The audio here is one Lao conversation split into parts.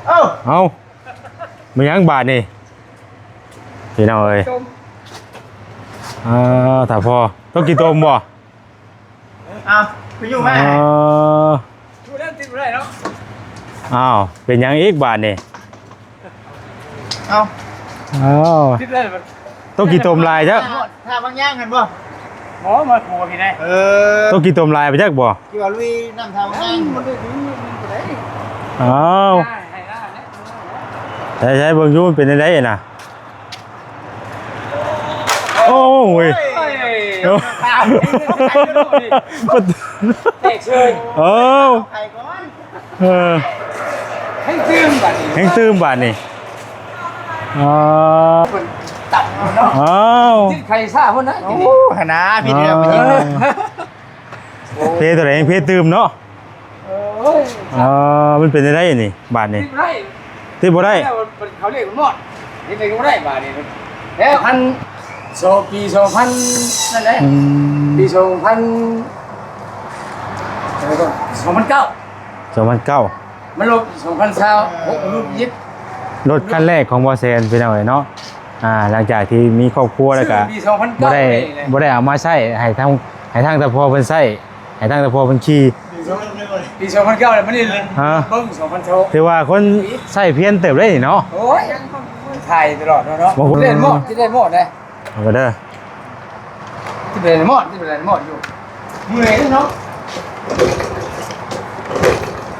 ເອົ້າ ເອົ້າ ແມ່ນຫຍັງບາດນີ້ ພີ່ນ້ອງເອີຍ? ອ່າ ຖ້າພໍຕົກຂີ້ຕົມບໍ່? ເອົ້າ ໄປຢູ່ມາ ເອີ ຢູ່ແລ້ວຕິດບໍ່ໄດ້ເນາະ. ອ້າວ ເປັນຫຍັງອີກບາດນີ້? ເອົ້າ ເອົ້າ ຕິດແລ້ວ ຕົກຂີ້ຕົມຫຼາຍເດີ້. ທ່າບາງຢ່າງຫັ້ນບໍ່? ບໍ່ ມາໂຜພີ່ໄດ໋. ເອີ ຕົກຂີ້ຕົມຫຼາຍໄປຈັກບໍ່? ທີ່ວ່າລຸຍນ້ຳທ່າບາງຢ່າງ ມັນໄດ້ດີ ມັນບໍ່ໄດ້. ອ້າວ ໃຫ້ ໃຫ້ ໃຫ້ເບິ່ງຢູ່ ມັນເປັນຈັ່ງໃດນະ? ໂອ້ຍ ໂອ້ຍ ໂອ້ຍ ແຕກເສີຍ. ເອີ ເອີ ແຮງຕື່ມບາດນີ້ ແຮງຕື່ມບາດນີ້. ອໍ ເພິ່ນຕັບເນາະ. ອ້າວ ຕິດໄຂ່ຊາພຸ້ນນະ. ໂອ້ ຫັ້ນນາ ພີ່ເດີ ເອີ ເພຕົວໃດ ເພຕື່ມເນາະ. ໂອ້ຍ ອໍ ມັນເປັນຈັ່ງໃດນີ້ບາດນີ້? ຕິດບໍ່ໄດ້ ຕິດບໍ່ໄດ້. ແລ້ວເຂົາລຽກມັນໝົດ ເຮັດໄດ້ກໍບໍ່ໄດ້ບາດນີ້. ແລ້ວພັນ ສອງ ປີສອງພັນນັ້ນແຫຼະ. ອືມ ປີສອງພັນ ສອງພັນເກົ້າ ສອງພັນເກົ້າ ມັນລົດສອງພັນຊາວຫົກ ມັນລົດຢິບ ລົດຄັນແລກຂອງບໍ່ແຊນ ພີ່ນ້ອງເອີຍເນາະ. ອ່າ ຫຼັງຈາກທີ່ມີຄອບຄົວແລ້ວກະ ຊື້ປີສອງພັນເກົ້າ ບໍ່ໄດ້ ເລີຍ ບໍ່ໄດ້ເອົາມາໃຊ້ ໃຫ້ທາງ ໃຫ້ທາງຕາພໍ່ເພິ່ນໃຊ້ ໃຫ້ທາງຕາພໍ່ເພິ່ນຂີ່. ປີສອງ ປີສອງພັນເກົ້າແລ້ວ ມັນນີ້ ຮະ ເບິ່ງ ສອງພັນຊາວ ຖືວ່າຄົນໃຊ້ພຽນເຕີບໄດ໋ນີ້ເນາະ. ໂອ້ຍ ຖ່າຍຕະຫຼອດເນາະ. ບໍ່ ຊິໄດ້ໝົດ ຊິໄດ້ໝົດເດ້. ເອົາໄປເດີ ທີ່ເປັນໝອດ ທີ່ເປັນໝອດຢູ່ ເມື່ອຍເນາະ.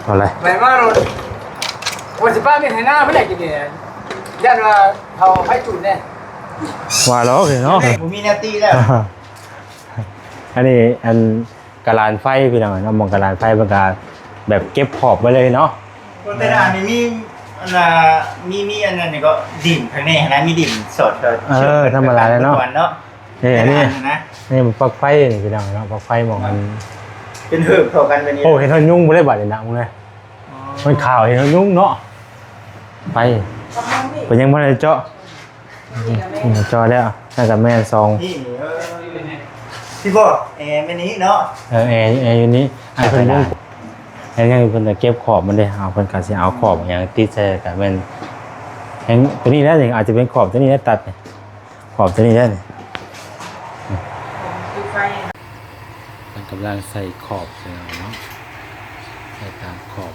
ເອົາເລີຍ ໄປມາໂລດ. ໂອ້ ຊິປ້າມີໃຫ້ໜ້າເພິ່ນໄດ້ກິນນີ້ ຢ້ານວ່າເຂົາໃຫ້ຈູດແດ່. ວ່າແລ້ວເນາະ ບໍ່ມີແນວຕີແລ້ວ. ອັນນີ້ ອັນ ກະລານໄຟພີ່ນ້ອງເນາະ, ໝ່ອງກະລານໄຟເພິ່ນກະແບບເກັບຂອບໄວ້ເລີຍເນາະ. ໂອ້ ແຕ່ລະອັນນີ້ມີອັນນ່າ ມີ ມີອັນນັ້ນນີ້ກໍດິນຂ້າງໃນຫັ້ນນະ ມີດິນສອດ ເອີ ທຳມະດາແຫຼະເນາະ. ເອີ ອັນນີ້ ແຕ່ລະອັນນະ ນີ້ປັລັກໄຟນີ້ພີ່ນ້ອງເນາະ, ປັລັກໄຟໝ່ອງອັນ ເປັນເຫີບເຂົ້າກັນແບບນີ້. ໂອ້ ເຫັນຮອດຍຸງບໍ່ໄດ້ບາດນີ້ນະ ມຶງເອີຍ. ອໍ ມັນຂາວ ເຫັນຮອດຍຸງເນາະ. ໄຟ ເພິ່ນຍັງບໍ່ໄດ້ເຈາະ. ອືມ ຈອດແລ້ວ ນັ້ນກໍແມ່ນສອງ ນີ້ ເອີ ທີ່ບໍ່ ແອແມ່ນນີ້ເນາະ. ເອີ ແອ ແອຢູ່ນີ້ ອັນເພິ່ນ ແອຍັງ ເພິ່ນຈະເກັບຂອບມັນເດ້. ເອົາ ເພິ່ນກໍຊິເອົາຂອບຫຍັງຕິດໃສ່ ກໍແມ່ນ ແຮງ ຕົວນີ້ແຫຼະ ອາດຈະເປັນຂອບຕົວນີ້ແຫຼະ ຕັດ ຂອບຕົວນີ້ແຫຼະ. ເພິ່ນກຳລັງໃສ່ຂອບເນາະ ໃສ່ຕາມຂອບ.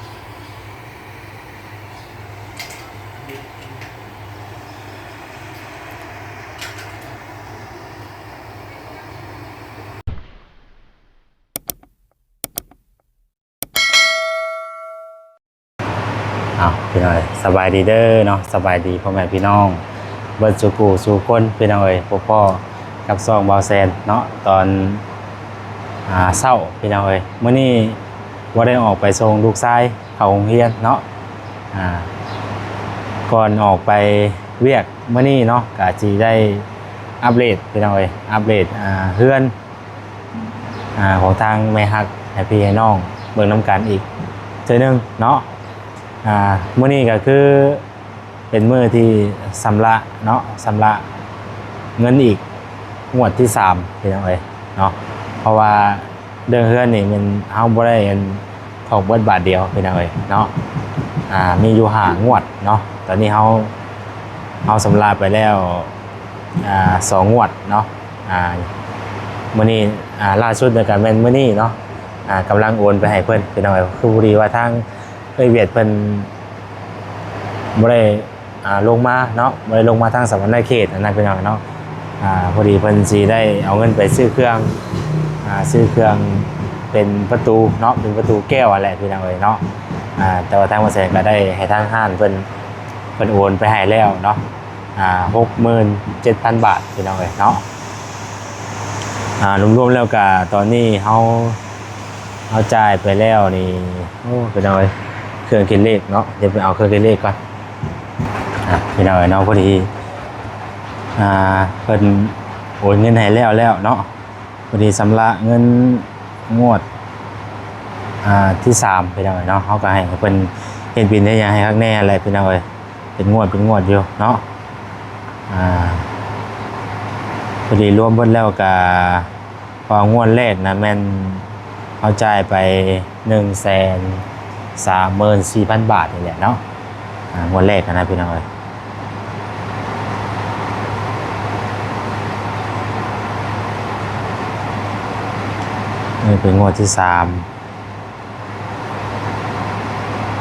ອ້າວ ພີ່ນ້ອງເອີຍ ສະບາຍດີເດີເນາະ, ສະບາຍດີພໍ່ແມ່ພີ່ນ້ອງເບິດສູ່ຜູ້ສູ່ຄົນ ພີ່ນ້ອງເອີຍ. ພົບພໍ້ກັບຊ່ອງບ່າວແຊນເນາະ ຕອນ ອ່າ ເຊົ້າ ພີ່ນ້ອງເອີຍ. ມື້ນີ້ບໍ່ໄດ້ອອກໄປສົ່ງລູກຊາຍເຂົ້າໂຮງຮຽນເນາະ. ອ່າ ກ່ອນອອກໄປວຽກມື້ນີ້ເນາະ ກະຊິໄດ້ອັບເດດ ພີ່ນ້ອງເອີຍ ອັບເດດ ອ່າ ເຮືອນ ອ່າ ຂອງທາງແມ່ຮັກໃຫ້ພີ່ໃຫ້ນ້ອງເບິ່ງນຳກັນອີກເທື່ອໜຶ່ງເນາະ. ອ່າ ມື້ນີ້ກໍຄືເປັນມື້ທີ່ຊຳລະເນາະ ຊຳລະເງິນອີກງວດທີສາມ ພີ່ນ້ອງເອີຍເນາະ. ເພາະວ່າເລື່ອງເຮືອນນີ້ແມ່ນເຮົາບໍ່ໄດ້ອັນ ອອກເບິດບາດດຽວ ພີ່ນ້ອງເອີຍເນາະ. ອ່າ ມີຢູ່ຫ້າງວດເນາະ ຕອນນີ້ເຮົາ ເຮົາຊຳລະໄປແລ້ວ ອ່າ ສອງງວດເນາະ. ອ່າ ມື້ນີ້ ອ່າ ລ່າສຸດນີ້ກໍແມ່ນມື້ນີ້ເນາະ ອ່າ ກຳລັງໂອນໄປໃຫ້ເພິ່ນ ພີ່ນ້ອງເອີຍ. ຄືພໍດີວ່າທາງເອື້ອຍວຽດເພິ່ນບໍ່ໄດ້ ອ່າ ລົງມາເນາະ ບໍ່ໄດ້ລົງມາທາງສະຫວັນນະເຂດຫັ້ນນະ ພີ່ນ້ອງເນາະ. ອ່າ ພໍດີເພິ່ນຊິໄດ້ເອົາເງິນໄປຊື້ເຄື່ອງ ອ່າ ຊື້ເຄື່ອງເປັນປະຕູເນາະ ເປັນປະຕູແກ້ວຫັ້ນແຫຼະ ພີ່ນ້ອງເອີຍເນາະ. ອ່າ ແຕ່ວ່າທາງບ່າວແສນກໍໄດ້ໃຫ້ທາງຮ້ານເພິ່ນ ເພິ່ນໂອນໄປໃຫ້ແລ້ວເນາະ ອ່າ ຫົກໝື່ນເຈັດພັນບາດ ພີ່ນ້ອງເອີຍເນາະ. ອ່າ ລວມໆແລ້ວກໍຕອນນີ້ເຮົາ ເຮົາຈ່າຍໄປແລ້ວນີ້ ໂອ້ ພີ່ນ້ອງເອີຍ ເຄື່ອງຄິດເລກເນາະ ດຽວໄປເອົາເຄື່ອງຄິດເລກກ່ອນ. ອ່າ ພີ່ນ້ອງເອີຍເນາະ ພໍດີ ອ່າ ເພິ່ນໂອນເງິນໃຫ້ແລ້ວແລ້ວເນາະ ພໍດີຊຳລະເງິນງວດ ອ່າ ທີສາມ ພີ່ນ້ອງເອີຍເນາະ. ເຮົາກໍໃຫ້ເພິ່ນເຮັດບິນເຮັດຫຍັງໃຫ້ຄັກແນ່ແຫຼະ ພີ່ນ້ອງເອີຍ ເປັນງວດເປັນງວດຢູ່ເນາະ. ອ່າ ພໍດີລວມເບິດແລ້ວກໍ ເພາະງວດແລກນະແມ່ນເຮົາຈ່າຍໄປໜຶ່ງແສນສາມໝື່ນສີ່ພັນບາດນີ້ແຫຼະເນາະ. ອ່າ ງວດແລກຫັ້ນນະພີ່ນ້ອງເອີຍ. ນີ້ເປັນງວດທີສາມ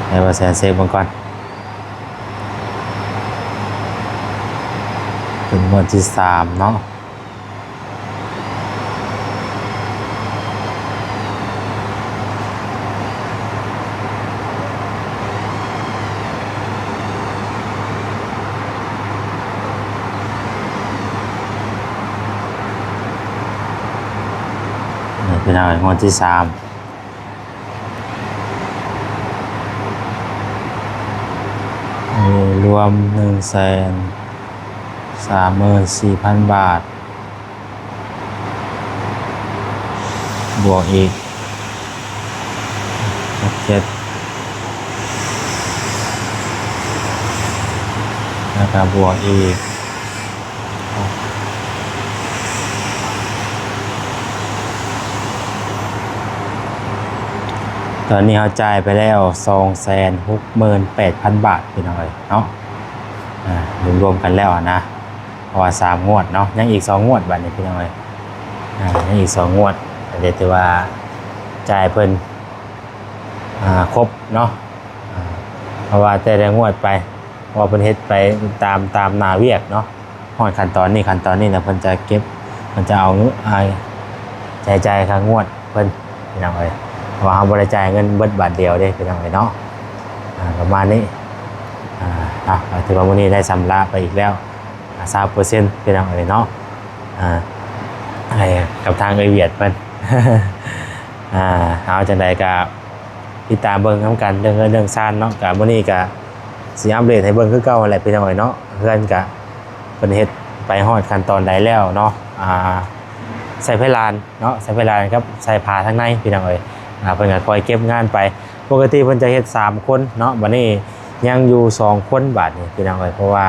ໃຫ້ບ່າວແສນເຊັກເບິ່ງກ່ອນ. ເປັນງວດທີສາມເນາະ. ນີ້ພີ່ນ້ອງ ງວດທີສາມ ເອີ ລວມໜຶ່ງແສນສາມໝື່ນສີ່ພັນບາດ ບວກອີກຫົກເຈັດ ແລ້ວກໍບວກອີກ ຕອນນີ້ເຮົາຈ່າຍໄປແລ້ວສອງແສນຫົກໝື່ນແປດພັນບາດ ພີ່ນ້ອງເອີຍເນາະ. ອ່າ ລວມໆກັນແລ້ວນະ ເພາະວ່າສາມງວດເນາະ ຍັງອີກສອງງວດບາດນີ້ ພີ່ນ້ອງເອີຍ. ອ່າ ຍັງອີກສອງງວດ ກໍໄດ້ຖືວ່າຈ່າຍເພິ່ນ ອ່າ ຄົບເນາະ. ອ່າ ເພາະວ່າແຕ່ລະງວດໄປ ເພາະວ່າເພິ່ນເຮັດໄປຕາມ ຕາມໜ້າວຽກເນາະ. ຮອດຂັ້ນຕອນນີ້ ຂັ້ນຕອນນີ້ແລ້ວ ເພິ່ນຈະເກັບ ເພິ່ນຈະເອົາ ອ່າ ໃຊ້ຈ່າຍຄ່າງວດເພິ່ນ ພີ່ນ້ອງເອີຍ. ເພາະວ່າເຮົາບໍ່ໄດ້ຈ່າຍເງິນເບິດບາດດຽວເດ້ ພີ່ນ້ອງເອີຍເນາະ. ອ່າ ປະມານນີ້. ອ່າ ເນາະ ກໍຖືວ່າມື້ນີ້ໄດ້ຊຳລະໄປອີກແລ້ວ ອ່າ ຊາວເປີເຊັນ ພີ່ນ້ອງເອີຍເນາະ. ອ່າ ໃຫ້ກັບທາງເອື້ອຍຫວຽດເພິ່ນ. ອ່າ ເອົາ ຈັ່ງໃດກໍຕິດຕາມເບິ່ງນຳກັນເລື່ອງເຮືອນເລື່ອງຊານເນາະ. ກໍມື້ນີ້ກໍຊິອັບເດດໃຫ້ເບິ່ງຄືເກົ່າຫັ້ນແຫຼະ ພີ່ນ້ອງເອີຍເນາະ. ເຮືອນກໍເພິ່ນເຮັດໄປຮອດຂັ້ນຕອນໃດແລ້ວເນາະ. ອ່າ ໃສ່ໄພລານເນາະ ໃສ່ໄພລານກັບໃສ່ຝາທາງໃນ ພີ່ນ້ອງເອີຍ. ອ່າ ເພິ່ນກໍຄ່ອຍເກັບງານໄປ ປົກກະຕິເພິ່ນຈະເຮັດສາມຄົນເນາະ ບັດນີ້ຍັງຢູ່ສອງຄົນບາດນີ້ ພີ່ນ້ອງເອີຍ. ເພາະວ່າ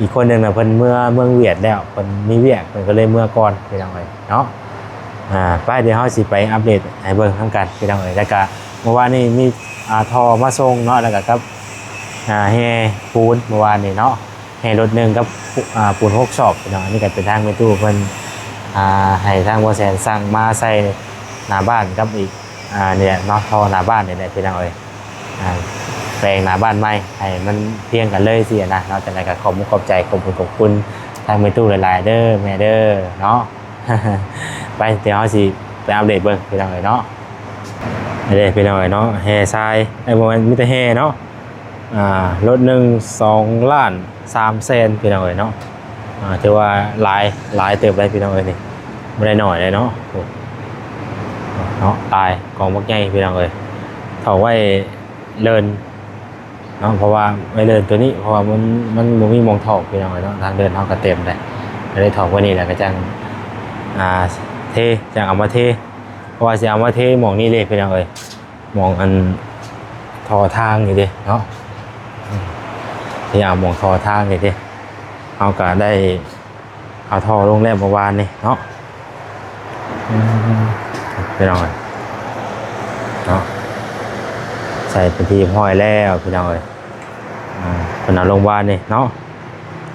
ອີກຄົນໜຶ່ງນະ ເພິ່ນເມືອເມືອງຫວຽດແລ້ວ ເພິ່ນມີວຽກ ເພິ່ນກໍເລີຍເມືອກ່ອນ ພີ່ນ້ອງເອີຍເນາະ. ອ່າ ໄປ ດຽວເຮົາຊິໄປອັບເດດໃຫ້ເບິ່ງນຳກັນ ພີ່ນ້ອງເອີຍ. ແລ້ວກະເມື່ອວານນີ້ມີ ອ່າ ທໍ່ມາສົ່ງເນາະ ແລ້ວກະກັບ ອ່າ ແຮ່ປູນເມື່ອວານນີ້ເນາະ ແຮ່ລົດໜຶ່ງກັບ ອ່າ ປູນຫົກສອບ ພີ່ນ້ອງ. ອັນນີ້ກໍເປັນທາງແມ່ຕູ້ເພິ່ນ ອ່າ ໃຫ້ທາງບ່າວແສນສັ່ງມາໃສ່ໜ້າບ້ານກັບອີກ ອ່າ ນີ້ແຫຼະເນາະ ທໍ່ໜ້າບ້ານນີ້ແຫຼະ ພີ່ນ້ອງເອີຍ. ອ່າ ແປງໜ້າບ້ານໃໝ່ໃຫ້ມັນພຽງກັນເລີຍຊີ້ນະເນາະ. ຈັ່ງໃດກໍຂອບມຸກຂອບໃຈ ຂອບຄຸນ ຂອບຄຸນທາງແມ່ຕູ້ຫຼາຍໆເດີແມ່ເດີເນາະ. ໄປ ດຽວເຮົາຊິໄປອັບເດດເບິ່ງ ພີ່ນ້ອງເອີຍເນາະ. ນີ້ເດ້ ພີ່ນ້ອງເອີຍເນາະ ແຮ່ຊາຍ ເອີ ບໍ່ແມ່ນ ມີແຕ່ແຮ່ເນາະ. ອ່າ ລົດໜຶ່ງສອງລ້ານສາມແສນ ພີ່ນ້ອງເອີຍເນາະ. ອ່າ ຖືວ່າຫຼາຍ ຫຼາຍເຕີບໄດ໋ ພີ່ນ້ອງເອີຍ ນີ້ບໍ່ໄດ້ໜ້ອຍເດ້ເນາະ. ໂອ້ ເນາະ ຫຼາຍ ກອງບັກໃຫຍ່ ພີ່ນ້ອງເອີຍ. ຖອກໄວ້ເລີນເນາະ ເພາະວ່າໄວ້ເລີນຕົວນີ້ ເພາະວ່າມັນ ມັນບໍ່ມີໝ່ອງຖອກ ພີ່ນ້ອງເອີຍເນາະ. ທາງເດີ່ນເຮົາກໍເຕັມໄດ໋ ກໍເລີຍຖອກໄວ້ນີ້ ແລ້ວກໍຈັ່ງ ອ່າ ເທ ຈັ່ງເອົາມາເທ ເພາະວ່າຊິເອົາມາເທໝ່ອງນີ້ເລີຍ ພີ່ນ້ອງເອີຍ. ໝ່ອງອັນທໍ່ທາງນີ້ເດ້ເນາະ ອືມ ທີ່ເອົາໝ່ອງທໍ່ທາງນີ້ເດ້ ເຮົາກໍໄດ້ເອົາທໍ່ລົງແລ້ວເມື່ອວານນີ້ເນາະ. ອືມ ພີ່ນ້ອງເອີຍເນາະ ໃສ່ເປັນທີ່ຮຽບຮ້ອຍແລ້ວ ພີ່ນ້ອງເອີຍ. ອ່າ ເພິ່ນເອົາລົງວານນີ້ເນາະ.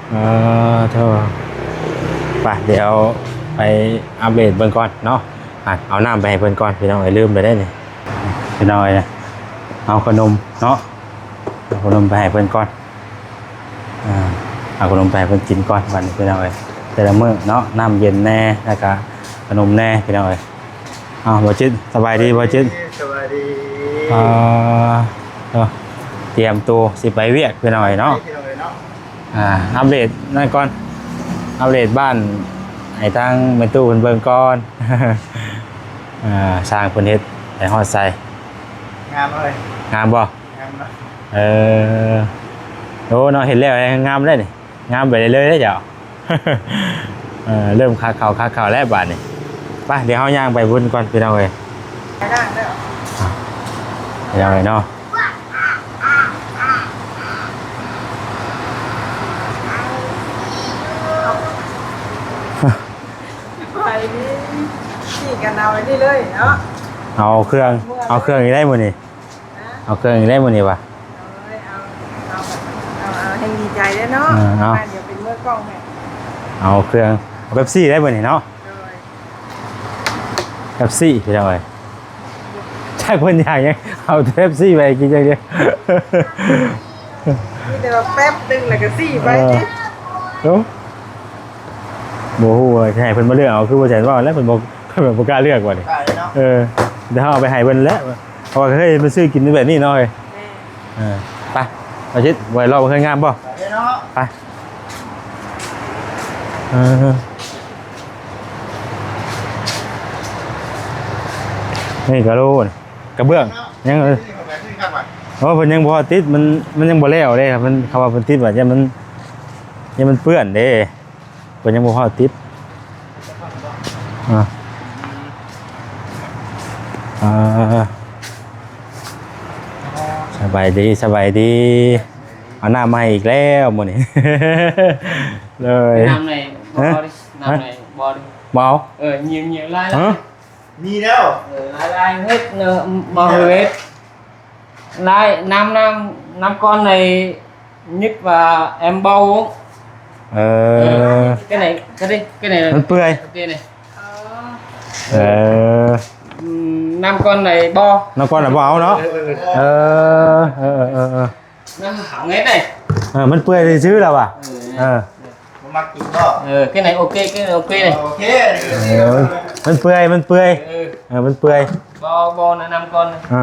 ເອີ ໂທ້ ໄປ ດຽວໄປອັບເດດເບິ່ງກ່ອນເນາະ. ອ່ະ ເອົານ້ຳໄປໃຫ້ເພິ່ນກ່ອນ ພີ່ນ້ອງເອີຍ ລືມໄປໄດ໋ນີ້ ພີ່ນ້ອງເອີຍ. ເອົາຂະໜົມເນາະ ເອົາຂະໜົມໄປໃຫ້ເພິ່ນກ່ອນ. ອ່າ ເອົາຂະໜົມໄປໃຫ້ເພິ່ນກິນກ່ອນ ບັດນີ້ ພີ່ນ້ອງເອີຍ. ແຕ່ລະມື້ເນາະ ນ້ຳເຢັນແດ່ ແລ້ວກະຂະໜົມແດ່ ພີ່ນ້ອງເອີຍ. ເອົາ ບ່າວຈິດ ສະບາຍດີ ບ່າວຈິດ. ສະບາຍດີ. ອ່າ ຕຽມໂຕຊິໄປວຽກ ພີ່ນ້ອງເອີຍເນາະ. ໄປ ພີ່ນ້ອງເອີຍເນາະ. ອ່າ ອັບເດດນັ້ນກ່ອນ ອັບເດດບ້ານໃຫ້ທາງແມ່ຕູ້ເພິ່ນເບິ່ງກ່ອນ. ອ່າ ຊ່າງເພິ່ນເຮັດໄປຮອດໃສ? ງາມເລີຍ. ງາມບໍ່? ງາມເນາະ. ເອີ ໂອ້ເນາະ ເຮັດແລ້ວງາມເລີຍນີ້ ງາມໄປເລື້ອຍໆເດ້ເຈົ້າ. ເອີ ເລີ່ມຄາເຂົ້າ ຄາເຂົ້າແລ້ວບາດນີ້. ໄປ ດຽວເຮົາຍ່າງໄປພຸ້ນກ່ອນ ພີ່ນ້ອງເອີຍ. ໄປລ້າງແລ້ວ ອ່ະ ພີ່ນ້ອງເອີຍເນາະ. ໄປນີ້ ນີ້ກັນເອົາໄວ້ນີ້ເລີຍເນາະ. ເອົາເຄື່ອງ ເອົາເຄື່ອງອີກໄດ້ມື້ນີ້. ຮະ? ເອົາເຄື່ອງອີກໄດ້ມື້ນີ້ຫວາ? ໂດຍ ເອົາ ເອົາ ແຮງດີໃຈເດ້ເນາະ ເອີ ເອົາ ມາດຽວເປັນເມືອກ້ອງໃຫ້ ເອົາເຄື່ອງ ເອົາເປັບຊີໄດ້ມື້ນີ້ເນາະ ໂດຍ ເປັບຊີພີ່ນ້ອງເອີຍ ຈັກເພິ່ນຢາກຫຍັງ ເອົາເປັບຊີໄປກິນຢ່າງດຽວ ມີແຕ່ວ່າແປັບໜຶ່ງແລ້ວກໍຊີໄປ ເອີ ເອີ ບໍ່ຮູ້ວ່າຊິໃຫ້ເພິ່ນມາເລືອກເອົາ ຄືບໍ່ແຊນເວົ້າແລ້ວ ເພິ່ນບໍ່ ເພິ່ນບໍ່ກ້າເລືອກວ່ານີ້ ເອີ ດຽວເຮົາເອົາໄປໃຫ້ເພິ່ນແຫຼະ ເພາະວ່າເຄີຍມາຊື້ກິນແບບນີ້ເນາະ ເອີ ໄປ ເອົາຊິ ໄວ້ລໍເຮືອນງາມບໍ່ ໄປ ເອີ ນີ້ກະໂຫຼ ກະເບື້ອງ ຍັງ ເອີ ເພິ່ນຍັງບໍ່ຕິດ ມັນ ມັນຍັງບໍ່ແລ້ວເດ້ ມັນ ເຂົາວ່າເພິ່ນຕິດວ່າ ຢ້ານມັນ ຢ້ານມັນເປື້ອນເດ້ ເພິ່ນຍັງບໍ່ພໍຕິດ ອ່າ ອ່າ ສະບາຍດີ ສະບາຍດີ ເອົານ້ຳມາໃຫ້ອີກແລ້ວມື້ນີ້ ເລີຍ ນ້ຳໃນບໍ່ ຮະ? ນ້ຳໃນບໍ່ ບໍ່ເອົາ ເອີ ຍິງໆ ຫຼາຍໆ ຮະ? ມີແລ້ວ ເອີ ຫຼາຍໆ ເຮັດເນາະ ບໍ່ເຮັດ ຫຼາຍ ນ້ຳ ນ້ຳ ນ້ຳກ້ອນໃນ ນຶກວ່າແອມເບົາ ເອີ ເອີ ແກໄນ ກະໄດ້ ແກໄນ ມັນເປື່ອຍ ໂອເຄນີ້ ເອີ ອືມ ນ້ຳກ້ອນໃນບໍ່ ນ້ຳກ້ອນນະບໍ່ເອົາເນາະ ເອີ ເອີ ເອີ ນ້ຳຂາວແງດໄດ້ ເອີ ມັນເປື່ອຍຊື່ໆ ລະວ່າ ເອີ ເອີ ບໍ່ມັກກິນບໍ່ ເອີ ແກໄນໂອເຄ ແກໄນໂອເຄນີ້ ໂອເຄ ເອີ ມັນເປື່ອຍ ມັນເປື່ອຍ ເອີ ເອີ ມັນເປື່ອຍ ບໍ່ ບໍ່ແນະນຳກ່ອນ ເອີ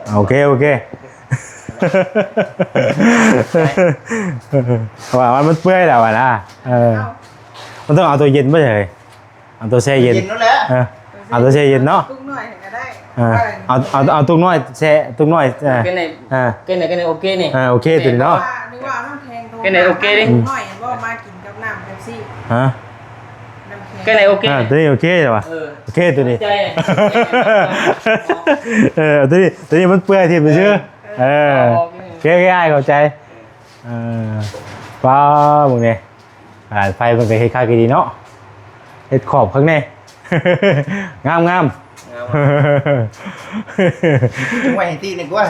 ເອີ ໂອເຄ ໂອເຄ ເພາະວ່າມັນເປື່ອຍແລ້ວອະນະ ເອີ ມັນຕ້ອງເອົາໂຕເຢັນມາໃສ່ ເອົາໂຕແຊ່ເຢັນ ເຢັນນັ້ນແຫຼະ ເອີ ເອົາໂຕແຊ່ເຢັນເນາະ ຕຸກນ້ອຍໃຫ້ກໍໄດ້ ເອີ ເອົາ ເອົາ ເອົາຕຸກນ້ອຍແຊ່ ຕຸກນ້ອຍ ເອີ ເປັນໄງ ເອີ ເປັນໄງ ເປັນໄງ ໂອເຄນີ້ ເອີ ໂອເຄ ໂຕນີ້ເນາະ ເປັນໄງ ໂອເຄນີ້ ອືມ ນ້ອຍບໍ່ ມາກິນກັບນ້ຳເປັບຊີ ຮະ ນ້ຳແຂງ ເປັນໄງ ໂອເຄ ອ່າ ໂຕນີ້ໂອເຄແລ້ວວ່າ ເອີ ໂອເຄໂຕນີ້ ໃຈ ເອີ ໂຕນີ້ ໂຕນີ້ມັນເປື່ອຍຖິ້ມຊື່ ເອີ ເອີ ໂອເຄ ໂອເຄ ອ້າຍເຂົ້າໃຈ ເອີ ປ້າ ເບິ່ງແດ່ ກະດານໄຟເພິ່ນກໍເຮັດຄັກອີ່ຫຼີເນາະ ເຮັດຂອບຂ້າງໃນ ງາມໆ ງາມ ໄວ້ໃຫ້ຕິໜຶ່ງກວ່າ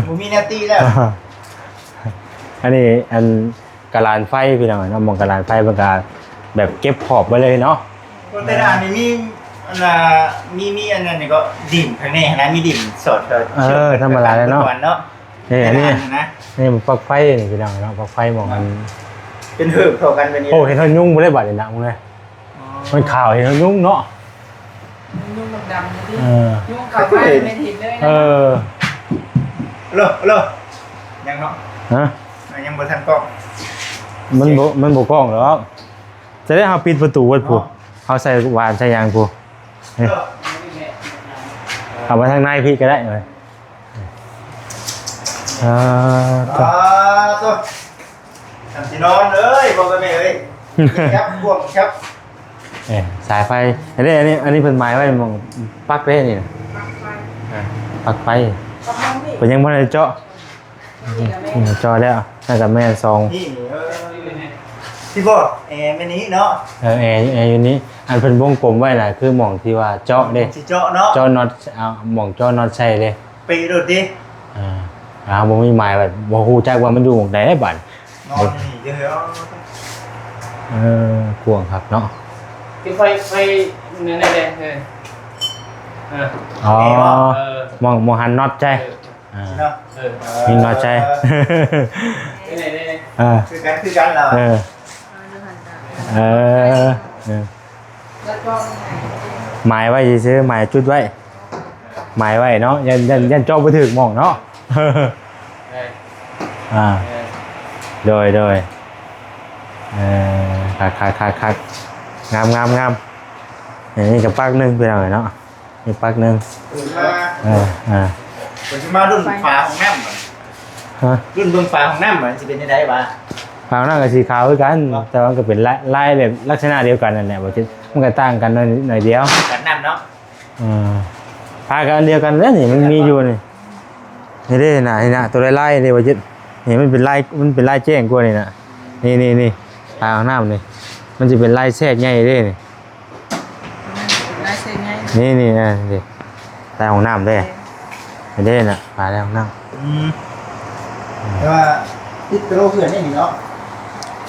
ບໍ່ມີແນວຕິແລ້ວ ອັນນີ້ ອັນກະດານໄຟພີ່ນ້ອງເນາະ ໝ່ອງກະດານໄຟເພິ່ນກໍແບບເກັບຂອບໄວ້ເລີຍເນາະ ແຕ່ລະອັນນີ້ມີ ອັນນ່າ ມີ ມີອັນນັ້ນນີ້ກໍດິນຂ້າງໃນຫັ້ນນະ ມີດິນສອດ ເອີ ທຳມະດາແລ້ວເນາະ ເອີ ອັນນີ້ ນີ້ມັນປັກໄຟນີ້ພີ່ນ້ອງເນາະ ປັກໄຟໝ່ອງອັນ ເປັນເຫີບເທົ່າກັນແບບນີ້ ໂອ້ ເຫັນເຮົາຍຸງບໍ່ໄດ້ບາດນີ້ນະ ມຶງເລີຍ ອໍ ມັນຂາວເຫັນເຮົາຍຸງເນາະ ຍຸງດຳໆ ນີ້ຕິ ເອີ ຍຸງເຂົ້າມາແມ່ນເຫັນເລີຍນະ ເອີ ເລີ ເລີ ຍັງເນາະ ຮະ ຍັງບໍ່ທັນກ້ອງ ມັນບໍ່ ມັນບໍ່ກ້ອງດອກ ຈະໄດ້ເຮົາປິດປະຕູເບິດພຸ້ນ ເຮົາໃສ່ຫວານໃສ່ຫຍັງພຸ້ນ ນີ້ ເອົາມາທາງໃນພີ້ກໍໄດ້ ອ່າ ອ່າ ໂຕ ໂຕ ຄັນຊິນອນເອີຍ ພໍ່ກັບແມ່ເອີຍ ແຄບ ກວ້າງແຄບ ເອີ ສາຍໄຟ ອັນນີ້ ອັນນີ້ ອັນນີ້ເພິ່ນໝາຍໄວ້ໝ່ອງປັກເດ້ນີ້ ປັກໄຟ ອ່າ ປັກໄຟ ປັກໄຟ ເພິ່ນຍັງບໍ່ໄດ້ເຈາະ ນີ້ກໍແມ່ນ ເຈາະແລ້ວ ໜ້າຈະແມ່ນສອງ ນີ້ ເອີ ທີ່ບໍ່ ແອແມ່ນນີ້ເນາະ ເອີ ແອ ແອຢູ່ນີ້ ອັນເພິ່ນວົງກົມໄວ້ນະ ຄືໝ່ອງທີ່ວ່າເຈາະເດ້ ຊິເຈາະເນາະ ເຈາະນັອດ ເອົາ ໝ່ອງເຈາະນັອດໃສ່ເດ້ ເປະໂລດຕິ ອ່າ ອ່າ ບໍ່ມີໝາຍ ແບບບໍ່ຮູ້ຈັກວ່າມັນຢູ່ໝ່ອງໃດບາດ ນອນນີ້ເດີ ເອີ ກວ້າງຄັກເນາະ ຄືໄຟ ໄຟນັ້ນແຫຼະ ເອີ ອໍ ເອີ ໝ່ອງ ໝ່ອງຫັນນັອດໃສ່ ເອີ ອ່າ ເນາະ ເອີ ມີມາໃຈ ເອີ ເອີ ຄືກັນ ຄືກັນລາວ ເອີ ເອີ ເອີ ໝາຍໄວ້ຊື່ໆ ໝາຍຈຸດໄວ້ ໝາຍໄວ້ເນາະ ຢ້ານ ຢ້ານ ຢ້ານເຈາະບໍ່ຖືກໝ່ອງເນາະ ເອີ ອ່າ ເອີ ໂດຍ ໂດຍ ເອີ ຄັກໆໆ ງາມໆໆ ອັນນີ້ກໍປັກໜຶ່ງ ພີ່ນ້ອງເອີຍເນາະ. ອີກປັກໜຶ່ງ ເອີ ມາ ເອີ ເອີ ເພິ່ນຊິມາລຸ້ນຝາຫ້ອງນ້ຳ ຮະ ລຸ້ນເບິ່ງຝາຫ້ອງນ້ຳວ່າຊິເປັນຈັ່ງໃດຫວາ? ຝາຫ້ອງນ້ຳກໍສີຂາວຄືກັນ ແຕ່ວ່າມັນກໍເປັນລາຍ ລາຍແບບລັກສະນະດຽວກັນນັ້ນແຫຼະ ບໍ່ຈິດ ມັນກໍຕ່າງກັນໜ້ອຍ ໜ້ອຍດຽວ ກັນນ້ຳເນາະ ເອີ ຝາກໍອັນດຽວກັນແຫຼະນີ້ ມັນມີຢູ່ນີ້ ນີ້ເດ້ ນີ້ນະ ໂຕລາຍໆ ນີ້ບໍ່ຈິດ ນີ້ມັນເປັນລາຍ ມັນເປັນລາຍແຈ້ງກວ່ານີ້ນະ ນີ້ໆໆ ຝາຫ້ອງນ້ຳນີ້ ມັນຊິເປັນລາຍແຊກໃຫຍ່ເດ້ນີ້. ລາຍເສັ້ນໃຫຍ່ ນີ້ໆ ນີ້ ນີ້ ໃຕ້ຫ້ອງນ້ຳເດ້ ນີ້ເດ້ນະ ຝາໃຕ້ຫ້ອງນ້ຳ ອືມ ແຕ່ວ່າ ຕິດກະໂຫຼເຮືອນນີ້ເນາະ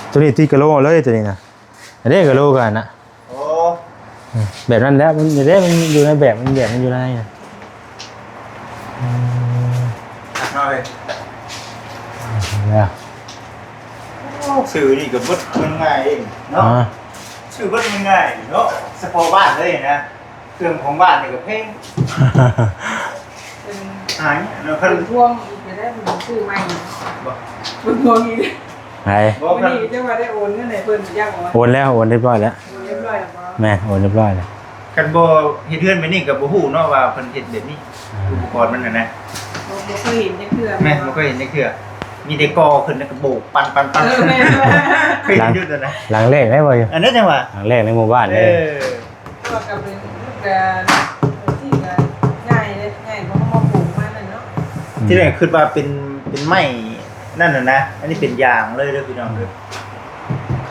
ໂຕນີ້ຕິດກະໂຫຼເລີຍ ໂຕນີ້ນະ ອັນນີ້ກະໂຫຼກັນນະ ໂອ້ ອືມ ແບບນັ້ນແຫຼະ ມັນເດ້ ມັນຢູ່ໃນແບບ ມັນແບບມັນຢູ່ໃນນະ ອືມ ເອົາເລີຍ ແລ້ວ ໂອ້ ຊື້ນີ້ກໍເບິດເງິນງ່າຍເອງເນາະ ອ່າ ຊື້ເບິດເງິນງ່າຍເນາະ ສະເພາະບ້ານເລີຍນະ ເຄື່ອງຂອງບ້ານນີ້ກໍແພງ ເພິ່ນຫາຍເນາະ ເພິ່ນ ເພິ່ນທວງອີກກໍໄດ້ ເພິ່ນຊື້ໃໝ່ ບໍ່ ເພິ່ນທວງອີກ ໃຜ ບໍ່ ມື້ນີ້ຈັ່ງວ່າໄດ້ໂອນເງິນໃຫ້ເພິ່ນ ຢາກໂອນ ໂອນແລ້ວ ໂອນຮຽບຮ້ອຍແລ້ວ ໂອນຮຽບຮ້ອຍແລ້ວບໍ່ ແມ່ນ ໂອນຮຽບຮ້ອຍແລ້ວ ຄັນບໍ່ເຮັດເຮືອນແບບນີ້ກໍບໍ່ຮູ້ເນາະວ່າເພິ່ນເຮັດແບບນີ້ ອ່າ ອຸປະກອນມັນນະ ບໍ່ ບໍ່ເຄີຍເຫັນຈັກເທື່ອ ແມ່ນ ບໍ່ເຄີຍເຫັນຈັກເທື່ອ ມີແຕ່ກໍ່ຂຶ້ນແລ້ວກໍໂບກປັນໆໆ ເອີ ແມ່ນ ເຄີຍເຫັນຢູ່ແຕ່ນະ ຫຼັງແລກໄດ້ບໍ່ຢູ່ ອັນນັ້ນຈັ່ງວ່າ ຫຼັງແລກໃນໝູ່ບ້ານເດ້ ເອີ ກໍເປັນ ກໍ ທີ່ກໍໃຫຍ່ເດ້ ໃຫຍ່ກວ່າເຮົາມາປູກມັນນະເນາະ ອືມ ທີ່ແລກຄິດວ່າເປັນ ເປັນໄມ້ນັ້ນນະນະ ອັນນີ້ເປັນຢາງເລີຍເດີພີ່ນ້ອງເດີ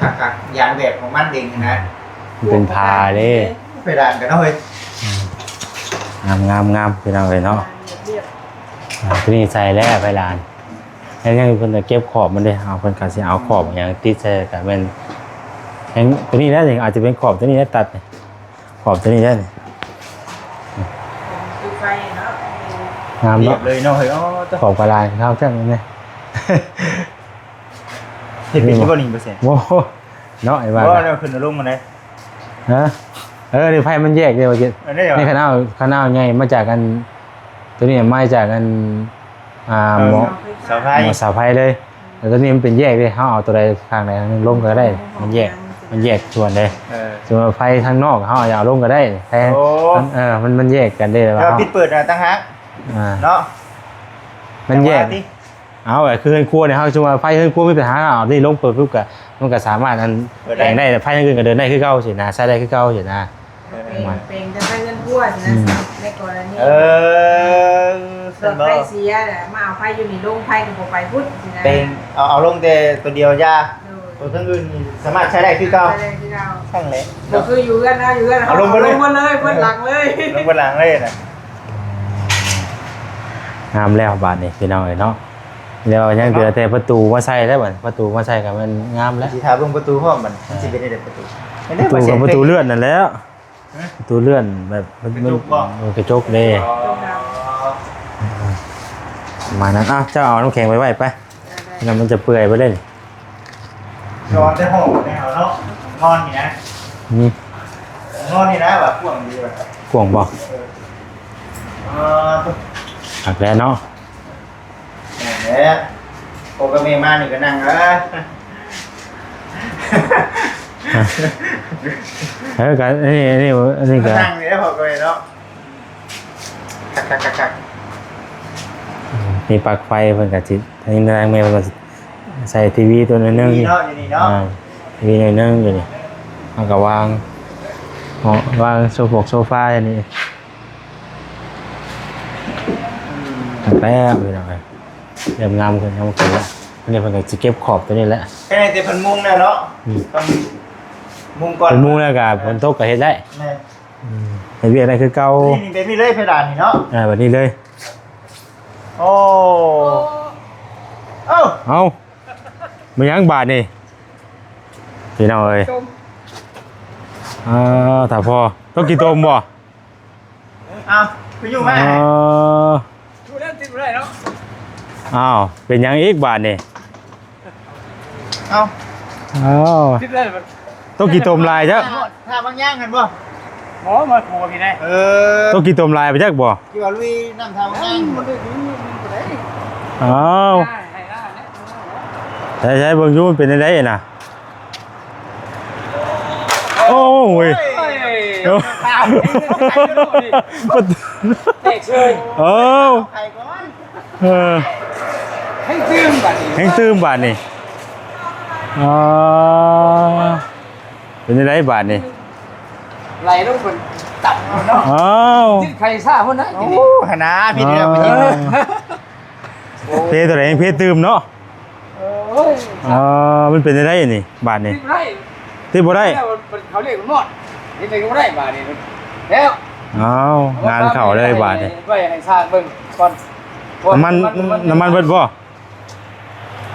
ຄັກໆ ຢາງແບບຂອງມັນເອງນະ ມັນເປັນຜ້າເດ້ ເພດານກັນເນາະເຮີ້ຍ ອືມ ງາມໆໆ ພີ່ນ້ອງເອີຍເນາະ ລຽບໆ ອ່າ ຕົວນີ້ໃສ່ແລ້ວເພດານ ແລ້ວຍັງເພິ່ນຈະເກັບຂອບມັນເດ້ ເອົາ ເພິ່ນກໍຊິເອົາຂອບຫຍັງຕິດໃສ່ ກໍແມ່ນ ແຮງ ຕົວນີ້ແຫຼະນີ້ ອາດຈະເປັນຂອບຕົວນີ້ແຫຼະ ຕັດນີ້ ຂອບຕົວນີ້ແຫຼະນີ້ ຄືໄຟເນາະ ງາມເນາະ ລຽບເລີຍເນາະເຮີ້ຍ ອໍ ຂອບກະລາຍເຮົາຈັ່ງນີ້ ເຮັດເປັນຢູ່ບໍ່ນີ້ ບໍ່ແຊນ ໂອ້ໂຫ ເນາະ ໄອ້ວ່າ ບໍ່ ແລ້ວຂຶ້ນເອົາລົງມາໄດ ຮະ ເອີ ນີ້ໄຟມັນແຍກເດ້ວ່າຊິ ອັນນີ້ຫວາ ນີ້ຄັນເອົາ ຄັນເອົາໃຫຍ່ມາຈາກອັນ ຕົວນີ້ມາຈາກອັນ ອ່າ ເອີ ໝໍ້ ເສົາໄຟ ໝໍ້ເສົາໄຟເລີຍ ແຕ່ຕົວນີ້ມັນເປັນແຍກເດ້ ເຮົາເອົາຕົວໃດຂ້າງໃດຂ້າງໜຶ່ງລົງກໍໄດ້ ມັນແຍກ ມັນແຍກສ່ວນເດ້ ເອີ ສົມມຸດວ່າໄຟທາງນອກເຮົາເອົາລົງກໍໄດ້ ແຕ່ ໂອ້ ເອີ ມັນ ມັນແຍກກັນເດ້ ແຕ່ວ່າ ແຕ່ວ່າເຮົາ ປິດເປີດນະຕ່າງຫາກ ອ່າ ເນາະ ມັນແຍກ ແຕ່ວ່າຕິ ເອົາ ກໍຄືເຮືອນຄົວນີ້ ເຮົາສົມມຸດວ່າໄຟເຮືອນຄົວມີບັນຫາ ເອົານີ້ລົງເປີດປຸບກໍ ມັນກໍສາມາດອັນ ເປີດໄດ້ ແປງໄດ້ ໄຟທາງອື່ນກໍເດີນໄດ້ຄືເອົາຊີ້ນະ ໃຊ້ໄດ້ຄືເກົ່າຊີ້ນະ ເອີ ເປັນ ເປັນແຕ່ໄຟເຮືອນຄົວຊີ້ນະ ອືມ ໃນກໍລະນີ ເອີ ເປັນໄຟເສຍແຫຼະ ມາເອົາໄຟຢູ່ນີ້ລົງ ໄຟກໍບໍ່ໄປພຸ້ນຊີ້ນະ ເປັນ ເອົາ ເອົາລົງແຕ່ຕົວດຽວຢ່າ ໂດຍ ຕົວທາງອື່ນນີ້ສາມາດໃຊ້ໄດ້ຄືເກົ່າ ໃຊ້ໄດ້ຄືເກົ່າ ຊັ້ນແຫຼະ ບໍ່ຄືຢູ່ເຮືອນເຮົາ ຢູ່ເຮືອນເຮົາ ເອົາລົງເບິດເລີຍ ເອົາລົງເບິດເລີຍ ເບິດຫຼັງເລີຍ ລົງເບິດຫຼັງເລີຍນະ ງາມແລ້ວບາດນີ້ພີ່ນ້ອງເອີຍເນາະ ແລ້ວຍັງເຫຼືອແຕ່ປະຕູມາໃສ່ແລ້ວບັດ ປະຕູມາໃສ່ກໍແມ່ນງາມແລ້ວ ຊິຖ້າເບິ່ງປະຕູພ້ອມບັດ ມັນຊິເປັນຈັ່ງໃດປະຕູ ປະຕູກໍປະຕູເລື່ອນນັ້ນແຫຼະ ຮະ ປະຕູເລື່ອນແບບ ມັນ ກະຈົກບໍ່ ເອີ ກະຈົກເດ້ ອໍ ປະມານນັ້ນ ອ່ະ ເຈົ້າເອົານ້ຳແຂງໄປໄວ້ໄປ ໄດ້ໆ ແລ້ວມັນຈະເປື່ອຍໄປເລີຍ ຈອດແຕ່ຫ້ອງແນວເນາະ ນອນນີ້ນະ ອືມ ນອນນີ້ນະວ່າກວ້າງດີວ່າ ກວ້າງບໍ່ ເອີ ອ່າ ຄັກແລ້ວເນາະ ແມ່ນແຫຼະ ພໍ່ກັບແມ່ມານີ້ກໍນັ່ງ ເອີ ເອີ ກໍອັນນີ້ ອັນນີ້ ອັນນີ້ກໍນັ່ງນີ້ແຫຼະ ພໍ່ກັບແມ່ເນາະ ຄັກໆໆໆ ມີປລັກໄຟ ເພິ່ນກໍຊິ ທາງນີ້ທາງແມ່ເພິ່ນກໍຊິໃສ່ທີວີຕົວໜ້ອຍໜຶ່ງ ທີວີເນາະ ຢູ່ນີ້ເນາະ ອ່າ ທີວີໜ້ອຍໜຶ່ງຢູ່ນີ້ ເຮົາກໍວາງ ເນາະ ວາງໂຊຟາ ໂຊຟາຢູ່ນີ້ ອືມ ແລ້ວພີ່ນ້ອງເອີຍ ເລີ່ມງາມຂຶ້ນ ງາມຂຶ້ນແລ້ວ ອັນນີ້ເພິ່ນກໍຊິເກັບຂອບຕົວນີ້ແຫຼະ ແຄ່ແຕ່ເພິ່ນມຸງແລ້ວເນາະ ອືມ ຕ້ອງມຸງກ່ອນ ເພິ່ນມຸງແລ້ວກໍ ອ່າ ຝົນຕົກກໍເຮັດໄດ້ ແມ່ນ ອືມ ເຮັດວຽກໄດ້ຄືເກົ່າ ນີ້ແບບນີ້ເລີຍ ເພດານນີ້ເນາະ ອ່າ ແບບນີ້ເລີຍ ໂອ້ ເອົ້າ ເອົ້າ ແມ່ນຫຍັງບາດນີ້ ພີ່ນ້ອງເອີຍ ອ່າ ຖ້າພໍ ຕ້ອງກິນຕົ້ມບໍ່? ເອົ້າ ຄືຢູ່ມາ ເອີ ຢູ່ແລ້ວຕິດບໍ່ໄດ້ເນາະ ອ້າວ ເປັນຫຍັງອີກບາດນີ້? ເອົ້າ ເອົ້າ ຕິດແລ້ວ ຕ້ອງກິນຕົ້ມຫຼາຍເດີ້ ຖ້າບາງຢ່າງຫັ້ນບໍ່? ບໍ່ ມາຂົວພີ້ໄດ໋ ເອີ ຕ້ອງກິນຕົ້ມຫຼາຍໄປຈັກບໍ່? ທີ່ວ່າລຸຍນ້ຳທ່າບາງຢ່າງ ມັນໄດ້ດີ ມັນບໍ່ໄດ້ ອ້າວ ໃຊ້ໆ ເບິ່ງຢູ່ ມັນເປັນຈັ່ງໃດນະ? ໂອ້ຍ ໂອ້ຍ ໂອ້ຍ ແຕກເສີຍ ເອີ ໄປກ່ອນ ເອີ ແຮງຕື່ມບາດນີ້ ແຮງຕື່ມບາດນີ້ ອໍ ເປັນຈັ່ງໃດບາດນີ້? ໄຫຼລົງເປັນຕັບເນາະ ອ້າວ ຕິດໄຂ່ຊາພຸ້ນນະ ໂອ້ ຫັ້ນນະ ຜິດແລ້ວ ອໍ ເພຕົວໃດ ເພຕື່ມເນາະ ໂອ້ຍ ອໍ ມັນເປັນຈັ່ງໃດນີ້ ບາດນີ້ ຕິດບໍ່ໄດ້ ຕິດບໍ່ໄດ້ ແລ້ວມັນ ເຂົາລຽກມັນມອດ ເຮັດໃດກໍບໍ່ໄດ້ບາດນີ້ ແລ້ວ ອ້າວ ງານເຂົ້າເລີຍບາດນີ້ ໄວ້ໃຫ້ຊ່າງເບິ່ງກ່ອນ ນ້ຳມັນ ນ້ຳມັນເບິດບໍ່?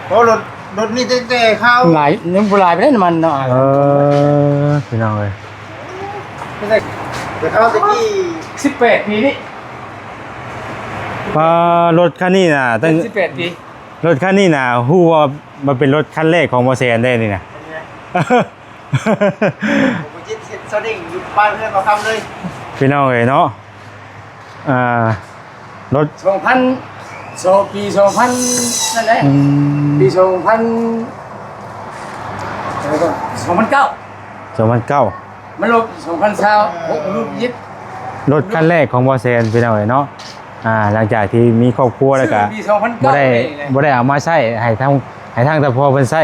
ໂອ້ ລົດ ລົດນີ້ຕັ້ງແຕ່ເຂົາ ຫຼາຍ ຍັງບໍ່ຫຼາຍປານໃດນ້ຳມັນເນາະ. ເອີ ພີ່ນ້ອງເອີຍ ຕັ້ງແຕ່ ແຕ່ເຂົາແຕ່ກີ້ ສິບແປດປີນີ້ ອ່າ ລົດຄັນນີ້ນະ ຕັ້ງ ສິບແປດປີ ລົດຄັນນີ້ນະ ຮູ້ວ່າມັນເປັນລົດຄັນແລກຂອງບໍ່ແສນເດ້ນີ້ນະ. ບໍ່ຈິດເຮັດສະດິງຢູ່ບ້ານເຮືອນບໍ່ຄຳເລີຍ ພີ່ນ້ອງເອີຍເນາະ. ອ່າ ລົດ ສອງພັນ ສອງ ປີສອງພັນນັ້ນແຫຼະ ອືມ ປີສອງພັນ ສອງພັນເກົ້າ ສອງພັນເກົ້າ ມັນລົດສອງພັນຊາວຫົກ ລົດຍຶດ ລົດຄັນແລກຂອງບໍ່ແສນ ພີ່ນ້ອງເອີຍເນາະ. ອ່າ ຫຼັງຈາກທີ່ມີຄອບຄົວແລ້ວກະ ຊື້ປີສອງພັນເກົ້າ ບໍ່ໄດ້ ນີ້ແຫຼະ ບໍ່ໄດ້ເອົາມາໃຊ້ໃຫ້ທາງ ໃຫ້ທາງຕາພໍ່ເພິ່ນໃຊ້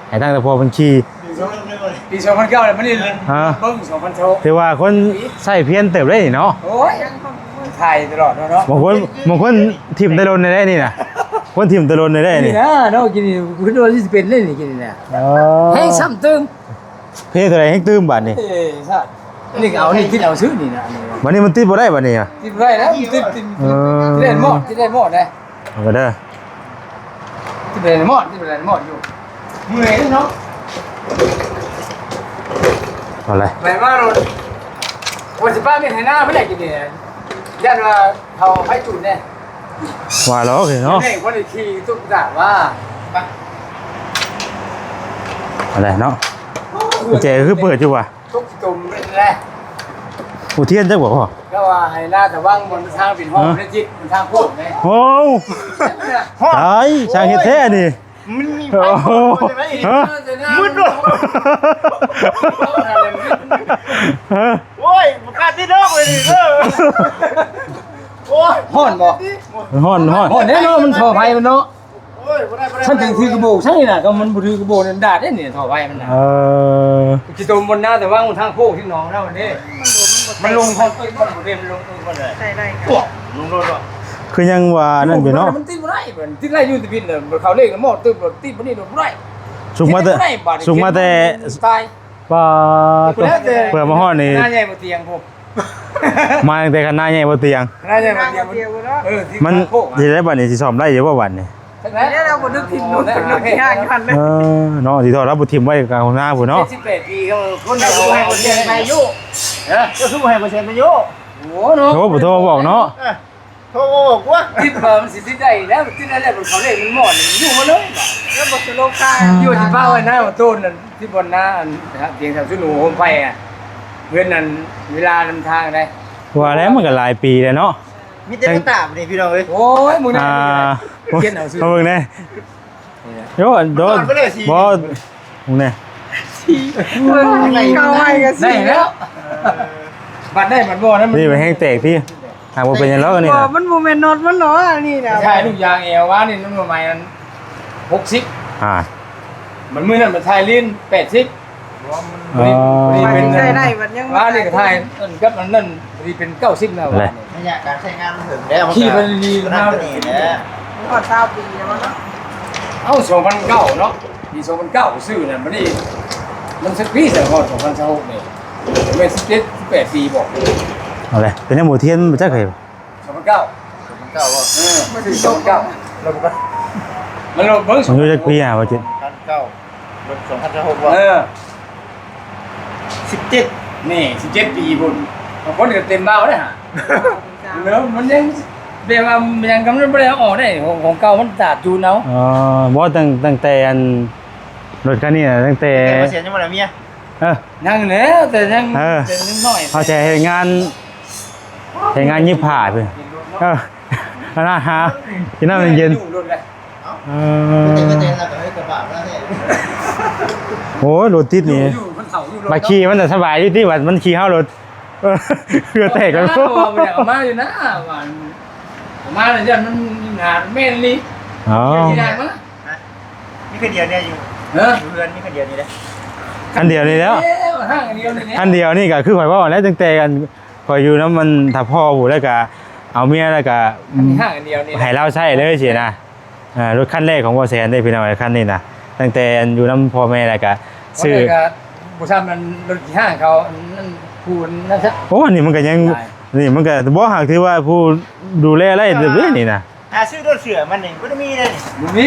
ໃຫ້ທາງຕາພໍ່ເພິ່ນຂີ່. ປີສອງພັນເກົ້າ ມັນນີ້ ຮະ ເບິ່ງ ສອງພັນຊາວ ຖືວ່າຄົນໃຊ້ພຽນເຕີບເດ້ນີ້ເນາະ. ໂອ້ຍ ຖ່າຍຕະຫຼອດເນາະ ບາງຄົນ ບາງຄົນຖິ້ມແຕ່ດົນໄດ້ນີ້ນະ ຄົນຖິ້ມແຕ່ດົນໄດ້ນີ້ ນີ້ນະເນາະ. ກິນນີ້ຄືວ່າຊິເປັນເດ້ນີ້ ກິນນີ້ນະ ເອີ ແຮງຊ້ຳຕື່ມ ເພເທົ່າໃດແຮງຕື່ມບາດນີ້. ເອີ ຊະ ນີ້ກໍເອົາ ນີ້ຕິດເອົາຊື່ນີ້ນະ ບັດນີ້ມັນຕິດບໍ່ໄດ້ບາດນີ້ ຕິດບໍ່ໄດ້ແລ້ວ ຕິດ ຕິດ ເອີ ຕິດໄດ້ໝົດ ຕິດໄດ້ໝົດເດ້. ເອົາໄປເດີ ຕິດໄດ້ໝົດ ຕິດໄດ້ໝົດຢູ່ ເມື່ອຍເນາະ. ເອົາເລີຍ ໄປມາໂລດ ວ່າຊິປະເມັນໃຫ້ນາເພິ່ນໄດ້ກິນນີ້ ຢ້ານວ່າເຂົາໄຟຈູດແດ່ ວ່າແລ້ວເນາະ ແມ່ງບໍ່ໄດ້ຂີ່ຕຸກຕາກວ່າ ເອົາເລີຍເນາະ. ກຸນແຈຄືເປີດຢູ່ຫວາ? ຕົກຂີ້ຕົມເລີຍ ບໍ່ທຽນຈັກບໍ່ພໍ່? ກໍວ່າໃຫ້ໜ້າຕະວັງ ບ່ອນທາງເປັນຫ້ອງ ເອີ ໄດ້ຈິດ ມັນທາງໂຄ້ງເດ້. ໂອ້ ຕາຍ ຊ່າງເຮັດແທ້ນີ້. ມັນມີໄຟ ໂອ້ໂຫ ຈັ່ງໃດນີ້? ຮະ? ມືດ ຮະ? ໂອ້ຍ ບໍ່ກ້າຕິດດອກເລີຍນີ້ເດີ. ໂອ້ຍ ຮ້ອນບໍ່? ຮ້ອນ ຮ້ອນ ຮ້ອນແນ່ເນາະ ມັນທໍ່ໄຟມັນເນາະ. ໂອ້ຍ ບໍ່ໄດ້ ບໍ່ໄດ້ ຄັນຖືກກະໂບກໃສ່ນະ ກໍມັນບໍ່ຖືກກະໂບກນັ້ນດາດເດ້ນີ້ ທໍ່ໄຟມັນນະ. ເອີ ຊິຕົມບົນນາ ແຕ່ວ່າທາງໂຄ້ງທີ່ໜອງນະ ມັນເດ້ ມັນລົງຮອດ ມັນບໍ່ເປັນ ມັນລົງ ມັນບໍ່ໄດ້ ໃສ່ໄດ້ ພວກລົງໂລດ ຄືຍັງວ່ານັ້ນຢູ່ເນາະ ມັນຕິດບໍ່ໄດ້ ມັນຕິດໄດ້ຢູ່ແຕ່ພິດນະ ເຂົາເລກນະ ໝໍດຕຶບລົດຕິດບໍ່ນີ້ລົດບໍ່ໄດ້ ສຸກມາແຕ່ ສຸກມາແຕ່ ຕາຍ ປາດ ເພື່ອມາຮອດນີ້ ໜ້າໃຫຍ່ບໍ່ຕຽງພຸ້ນ. ມາຕັ້ງແຕ່ຄັນນາໃຫຍ່ບໍ່ຕຽງ ຄັນນາໃຫຍ່ບໍ່ຕຽງ ເອີ ມັນຊິໄດ້ບັດນີ້ ຊິສ້ອມໄດ້ຢູ່ບໍ່ບັດນີ້? ຈັກແລ້ວ ເຮົາບໍ່ນຶກເຖິງເນາະ ເອີ ເນາະ ຊິໂທລະບໍ່ຖິ້ມໄວ້ກາງທົ່ງນາພຸ້ນເນາະ. ເຈັດສິບແປດປີ ເຂົາຄົນເຮົາບໍ່ໃຫ້ບໍ່ເຊັນໄປຢູ່ ເອີ ເຈົ້າຄືບໍ່ໃຫ້ບໍ່ເຊັນໄປຢູ່? ໂອ້ເນາະ ໂທ ບໍ່ໂທບອກເນາະ ເອີ ໂທບອກວ່າ ຕິດວ່າມັນຊິຕິດໄດ້ແລ້ວ ຕິດໄດ້ແລ້ວ ເຂົາເລີຍມັນໝອດຢູ່ມາເລີຍ ແລ້ວບໍ່ສະໂລກາ ຢູ່ທີ່ປ້າໄວ້ນາໂຕນນັ້ນ ທີ່ບ່ອນນາອັນ ຕຽງສາມຊຸດໜູໂຮມໄຟອະ ເຮືອນນັ້ນເວລານຳທາງໃດ ວ່າແລ້ວມັນກໍຫຼາຍປີແລ້ວເນາະ ມີແຕ່ກະຕາບນີ້ພີ່ນ້ອງເອີຍ. ໂອ້ຍ ມຶງນະ ອ່າ ຂຽນເອົາຊື່ ມາເບິ່ງແດ່ ໂຍ ໂດນ ບໍ່ ມຶງແດ່ ເອີ ເກົ່າໃໝ່ກໍສີ ໄດ້ແລ້ວ ບັດໄດ້ບັດບໍ່ນັ້ນ ນີ້ມັນແຮງແຕກຕິ ຫາບໍ່ເປັນຫຍັງດອກອັນນີ້ ບໍ່ ນະ ມັນບໍ່ແມ່ນນັອດມັນດອກອັນນີ້ນະ ຖ່າຍລູກຢາງແອວວ່ານີ້ ມັນບໍ່ໃໝ່ອັນ ຫົກສິບ ອ່າ ມັນມື້ນັ້ນມັນຖ່າຍລີນ ແປດສິບ ອໍ ພໍດີເປັນ ໃຊ້ໄດ້ບັດຍັງ ວ່ານີ້ກໍຖ່າຍອັນກັບອັນນັ້ນ ພໍດີເປັນເກົ້າສິບແລ້ວ ແຫຼະ ວ່ານີ້ ໄລຍະການໃຊ້ງານມັນເຖິງແລ້ວ ຂີ່ໄປດີໆ ມານີ້ແຫຼະ ຮອດຊາວປີແລ້ວເນາະ. ເອົ້າ ສອງພັນເກົ້າເນາະ ປີສອງພັນເກົ້າຊື້ນັ້ນ ບັດນີ້ມັນສັກປີຊະ ຮອດສອງພັນຊາວຫົກນີ້ ແມ່ນສິບເຈັດ ສິບແປດປີບໍ? ເອົາແຫຼະ ເປັນຫຍັງບໍ່ທຽນ ບໍ່ຈັກເລີຍ. ສອງພັນເກົ້າ ສອງພັນເກົ້າບໍ່? ເອີ ມັນຄືສອງພັນເກົ້າ ລົບກັນ ມັນລົບເບິ່ງ ອາຍຸຈັກປີອະ ບໍ່ຈິດ? ສອງພັນເກົ້າ ລົບສອງພັນຊາວຫົກບໍ່? ເອີ ສິບເຈັດ ນີ້ ສິບເຈັດປີພຸ້ນ ບາງຄົນກໍເຕັມເບົາເດ້ຫະ ເນາະ ມັນຍັງແບບວ່າມັນຍັງກຳລັງບໍ່ໄດ້ເອົາອອກເດ້ ຂອງ ຂອງເກົ່າມັນຕາກຈູນເອົາ. ອໍ ບໍ່ ຕັ້ງ ຕັ້ງແຕ່ອັນ ລົດຄັນນີ້ນະ ຕັ້ງແຕ່ ແຕ່ບໍ່ເສຍຍັງບໍ່ໄດ້ເມຍ ເອີ ຍັງແຫຼະ ແຕ່ຍັງ ເອີ ແຕ່ຍັງນ້ອຍ ເຮົາຈະເຮັດງານ ເຮັດງານຫຍິບຜ້າພຸ້ນ ເອີ ອັນນັ້ນຫາ ກິນນ້ຳເຢັນໆ ເອີ ໂອ້ຍ ລົດຕິດນີ້ ບັດຂີ່ມັນນະສະບາຍຢູ່ຕິ ບັດມັນຂີ່ເຮົາໂລດ ເອີ ເຫື່ອແຕກແລ້ວ ເອົາມາຢູ່ນະ ວ່າເອົາມາແລ້ວ ຢ້ານມັນຫາແມ່ນອີ່ຫຼີ ອໍ ທີ່ໄດ້ມາ ມີຄັນດຽວນີ້ຢູ່ ຮະ ຢູ່ເຮືອນມີຄັນດຽວນີ້ເດ້ ຄັນດຽວນີ້ແລ້ວ ເອີ ຄັນດຽວນີ້ແຫຼະ ຄັນດຽວນີ້ກໍຄືຂ້ອຍເວົ້າແຫຼະ ຕັ້ງແຕ່ອັນ ຂ້ອຍຢູ່ນຳມັນຖ້າພໍ່ຜູ້ໃດກໍເອົາເມຍແລ້ວກໍ ອັນນີ້ຫ້າງອັນດຽວນີ້ ໃຫ້ລາວໃຊ້ເລີຍຊີ້ນະ ເອີ ລົດຄັນແລກຂອງບໍ່ແສນເດ້ພີ່ນ້ອງ ຄັນນີ້ນະ ຕັ້ງແຕ່ຢູ່ນຳພໍ່ແມ່ແລ້ວກໍຊື້ ບໍ່ຊ້ຳອັນລົດຂີ້ຮ້ານເຂົາ ອັນນັ້ນຜູ້ນັ້ນຊະ ໂອ້ ອັນນີ້ມັນກໍຍັງ ນີ້ມັນກໍບໍ່ຫາກຖືວ່າຜູ້ດູແລໄດ້ເລີຍນີ້ນະ. ຫາຊື້ລົດເສື້ອມັນນີ້ບໍ່ໄດ້ມີເດ້ນີ້ ບໍ່ມີ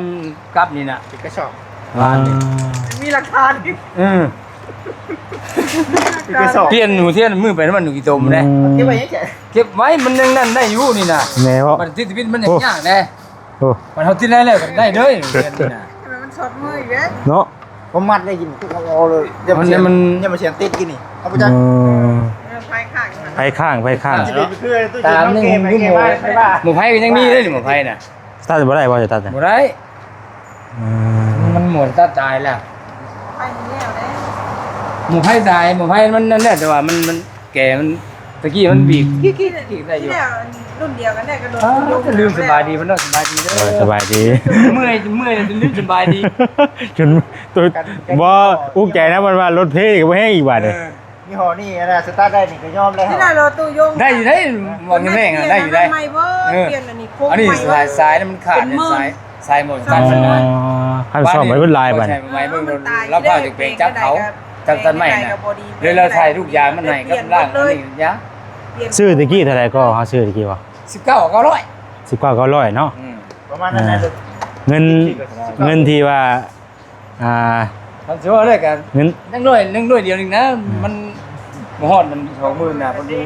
ນຳກັບນີ້ນະ ເປັນກະສອບ ວ່ານີ້ ອ່າ ມີຫຼັກຖານອີກ ເອີ ເປັນກະສອບ ປ່ຽນຫົວທຽນມືໄປນຳມັນຢູ່ຂີ້ຕົມເດ້ ອືມ ເກັບໄວ້ຫຍັງແຈະ ເກັບໄວ້ ມັນຍັງນັ້ນໄດ້ຢູ່ນີ້ນະ ແມ່ນບໍ່ ມັນຕິດວິດມັນຍັງຍາກເດ້ ໂອ້ ມັນເຮົາຕິດໄດ້ແລ້ວກໍໄດ້ເດີ ແບບນີ້ນະ ມັນຊອດມືອີກເດ້ ເນາະ ບໍ່ມັດໄດ້ກິນ ເອົາເລີຍ ມັນ ມັນ ຢ່າມາສຽງຕິດກິນນີ້ ເອົາໄປຈັກ ອືມ ເອີ ໄຟຄ້າງ ໄຟຄ້າງ ໄຟຄ້າງ ຊິເປັນຄືຕູ້ເຢັນ ຕາມນີ້ ເນາະ ເກມໄປເກມມາ ໄຟຟ້າ ໝໍໄຟກໍຍັງມີເດ້ ໝໍໄຟນະ ຕັດບໍ່ໄດ້ບໍ່ ຈະຕັດ ບໍ່ໄດ້ ອືມ ມັນໝົດຕັດຕາຍແລ້ວ ໄຟແລ້ວເດ້ ໝໍໄຟຕາຍ ໝໍໄຟມັນນັ້ນແຫຼະ ແຕ່ວ່າມັນ ມັນ ແກມັນ ຕະກີ້ມັນບີບ ອືມ ກິກໆໆ ໄດ້ຢູ່ ທີ່ແລ້ວລຸ້ນດຽວກັນໄດ້ກໍໂດນ ອ້າວ ລືມສະບາຍດີ ເພິ່ນເນາະ ສະບາຍດີເດີ ເອີ ສະບາຍດີ ເມື່ອຍ ເມື່ອຍຈົນລືມສະບາຍດີ ຈົນ ໂຕ ບໍ່ອຸກໃຈນະ ເພິ່ນວ່າລົດເພກໍບໍ່ແຮງອີກບາດນີ້ ເອີ ຍີ່ຫໍ້ນີ້ນະ ສະຕາດໄດ້ນີ້ກໍຍອມແລ້ວ ທີ່ແລ້ວລົດຕູ້ຍົງ ໄດ້ຢູ່ເດ້ ເວົ້າແມ່ນໄດ້ຢູ່ເດ້ ໃໝ່ເບີດ ເອີ ປ່ຽນອັນນີ້ໂຄ້ງ ອັນນີ້ ໃໝ່ເບີດ ສາຍ ສາຍນັ້ນມັນຂາດ ເປັນໝື່ນ ສາຍ ສາຍໝົດ ອໍ ຄັນສ້ອມໄວ້ເພິ່ນຫຼາຍບາດນີ້ ໃໝ່ເບິ່ງ ລາວພາຈະແປງຈັກເຂົາ ຈັກຕັດໄມ້ນະ ເລີຍລາວຖ່າຍລູກຢາງມັນໃຫ້ກັບລ້າງອັນນີ້ຢາງ ຊື້ແຕ່ກີ້ເທົ່າໃດກໍ ເຮົາຊື້ແຕ່ກີ້ວ່າ ສິບເກົ້າ ເກົ້າຮ້ອຍ ສິບເກົ້າ ເກົ້າຮ້ອຍເນາະ ອືມ ປະມານນັ້ນແຫຼະ ອ່າ ເງິນ ສິບເກົ້າ ເງິນທີ່ວ່າ ອ່າ ຄັນຊິເວົ້າແລ້ວກໍ ເງິນ ຍັງໜ້ອຍ ຍັງໜ້ອຍດຽວໜຶ່ງນະ ອືມ ມັນບໍ່ຮອດມັນສອງໝື່ນນະ ເອີ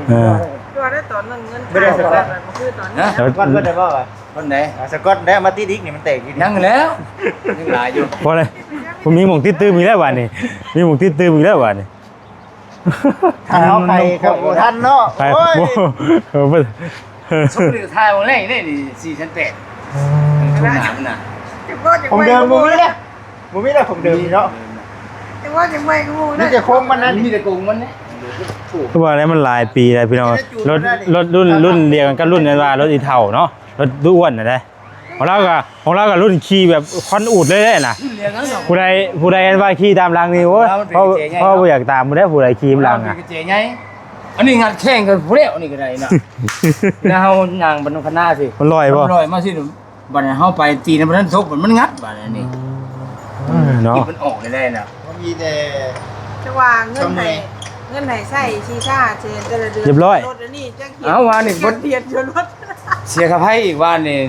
ຕົວໄດ້ຕອນນັ້ນເງິນ ບໍ່ໄດ້ ຂາຍ ສະກອດ ບໍ່ຄືຕອນນີ້ ຮະ ສະກອດເພິ່ນໄດ້ບໍ່ວະ ຄົນໃດ ອ່າ ສະກອດແລ້ວມາຕິດອີກນີ້ ມັນແຕກຢູ່ນີ້ ຍັງແລ້ວ ຍັງຫຼາຍຢູ່ ພໍແລ້ວ ມີໝ່ອງຕິດຕື່ມອີກແລ້ວບາດນີ້ ມີໝ່ອງຕິດຕື່ມອີກແລ້ວບາດນີ້ ຖ້າເຮົາໄປກໍບໍ່ທັນເນາະ ໄປ ໂອ້ຍ ບໍ່ ເອີ ບໍ່ ສົມມຸດຖ່າຍວ່າແລງນີ້ ສີ່ແສນແປດ ເອີ ທຸນໜາມັນນະ ຈັກບໍ່ຈັກ ຂອງເດີມບໍ່ມີແລ້ວ ບໍ່ມີແລ້ວຂອງເດີມນີ້ເນາະ ຈັກວ່າຈັກໄວກວ່າໝູ່ນະ ມີແຕ່ໂຄງມັນນະ ມີແຕ່ໂຄງມັນນະ ຄືວ່າແລ້ວມັນຫຼາຍປີແລ້ວພີ່ນ້ອງ ລົດ ລົດລຸ້ນ ລຸ້ນດຽວກັນກັບລຸ້ນນັ້ນວ່າລົດອີເຖົ້າເນາະ ລົດຕູ້ອ້ວນນະເດ້ ຂອງລາວກໍ ຂອງລາວກໍລຸ້ນຂີ່ແບບຄວັນອູດເລີຍເດ້ນະ ລຸ້ນດຽວກັນເນາະ ຜູ້ໃດ ຜູ້ໃດວ່າຂີ່ຕາມຫຼັງນີ້ ໂອ້ຍ ເພາະ ເພາະບໍ່ຢາກຕາມຜູ້ໃດ ຜູ້ໃດຂີ່ນຳຫຼັງ ເຮົາເປັນກະເຈໃຫຍ່ ອັນນີ້ງັດແຂ່ງກັນຜູ້ແລ້ວ ອັນນີ້ກໍໄດ້ນະ ແລ້ວເຮົາຍ່າງໄປນຳຄະນະຊິ ມັນລອຍບໍ່ ມັນລອຍມາຊິ ບັດເຮົາໄປຕີນມັນທັນຕົກ ມັນງັດບາດນີ້ ອືມ ເນາະ ມັນອອກໄດ້ນະ ມັນມີແຕ່ ແຕ່ວ່າເງິນໃຫ້ ເງິນໃຫ້ໃຊ້ສີ່ຫ້າແສນແຕ່ລະເດືອນ ຮຽບຮ້ອຍ ລົດອັນນີ້ຈັກ ເອົາ ວານນີ້ ທະບຽນລົດ ເສຍຄ່າໄຟອີກວານນີ້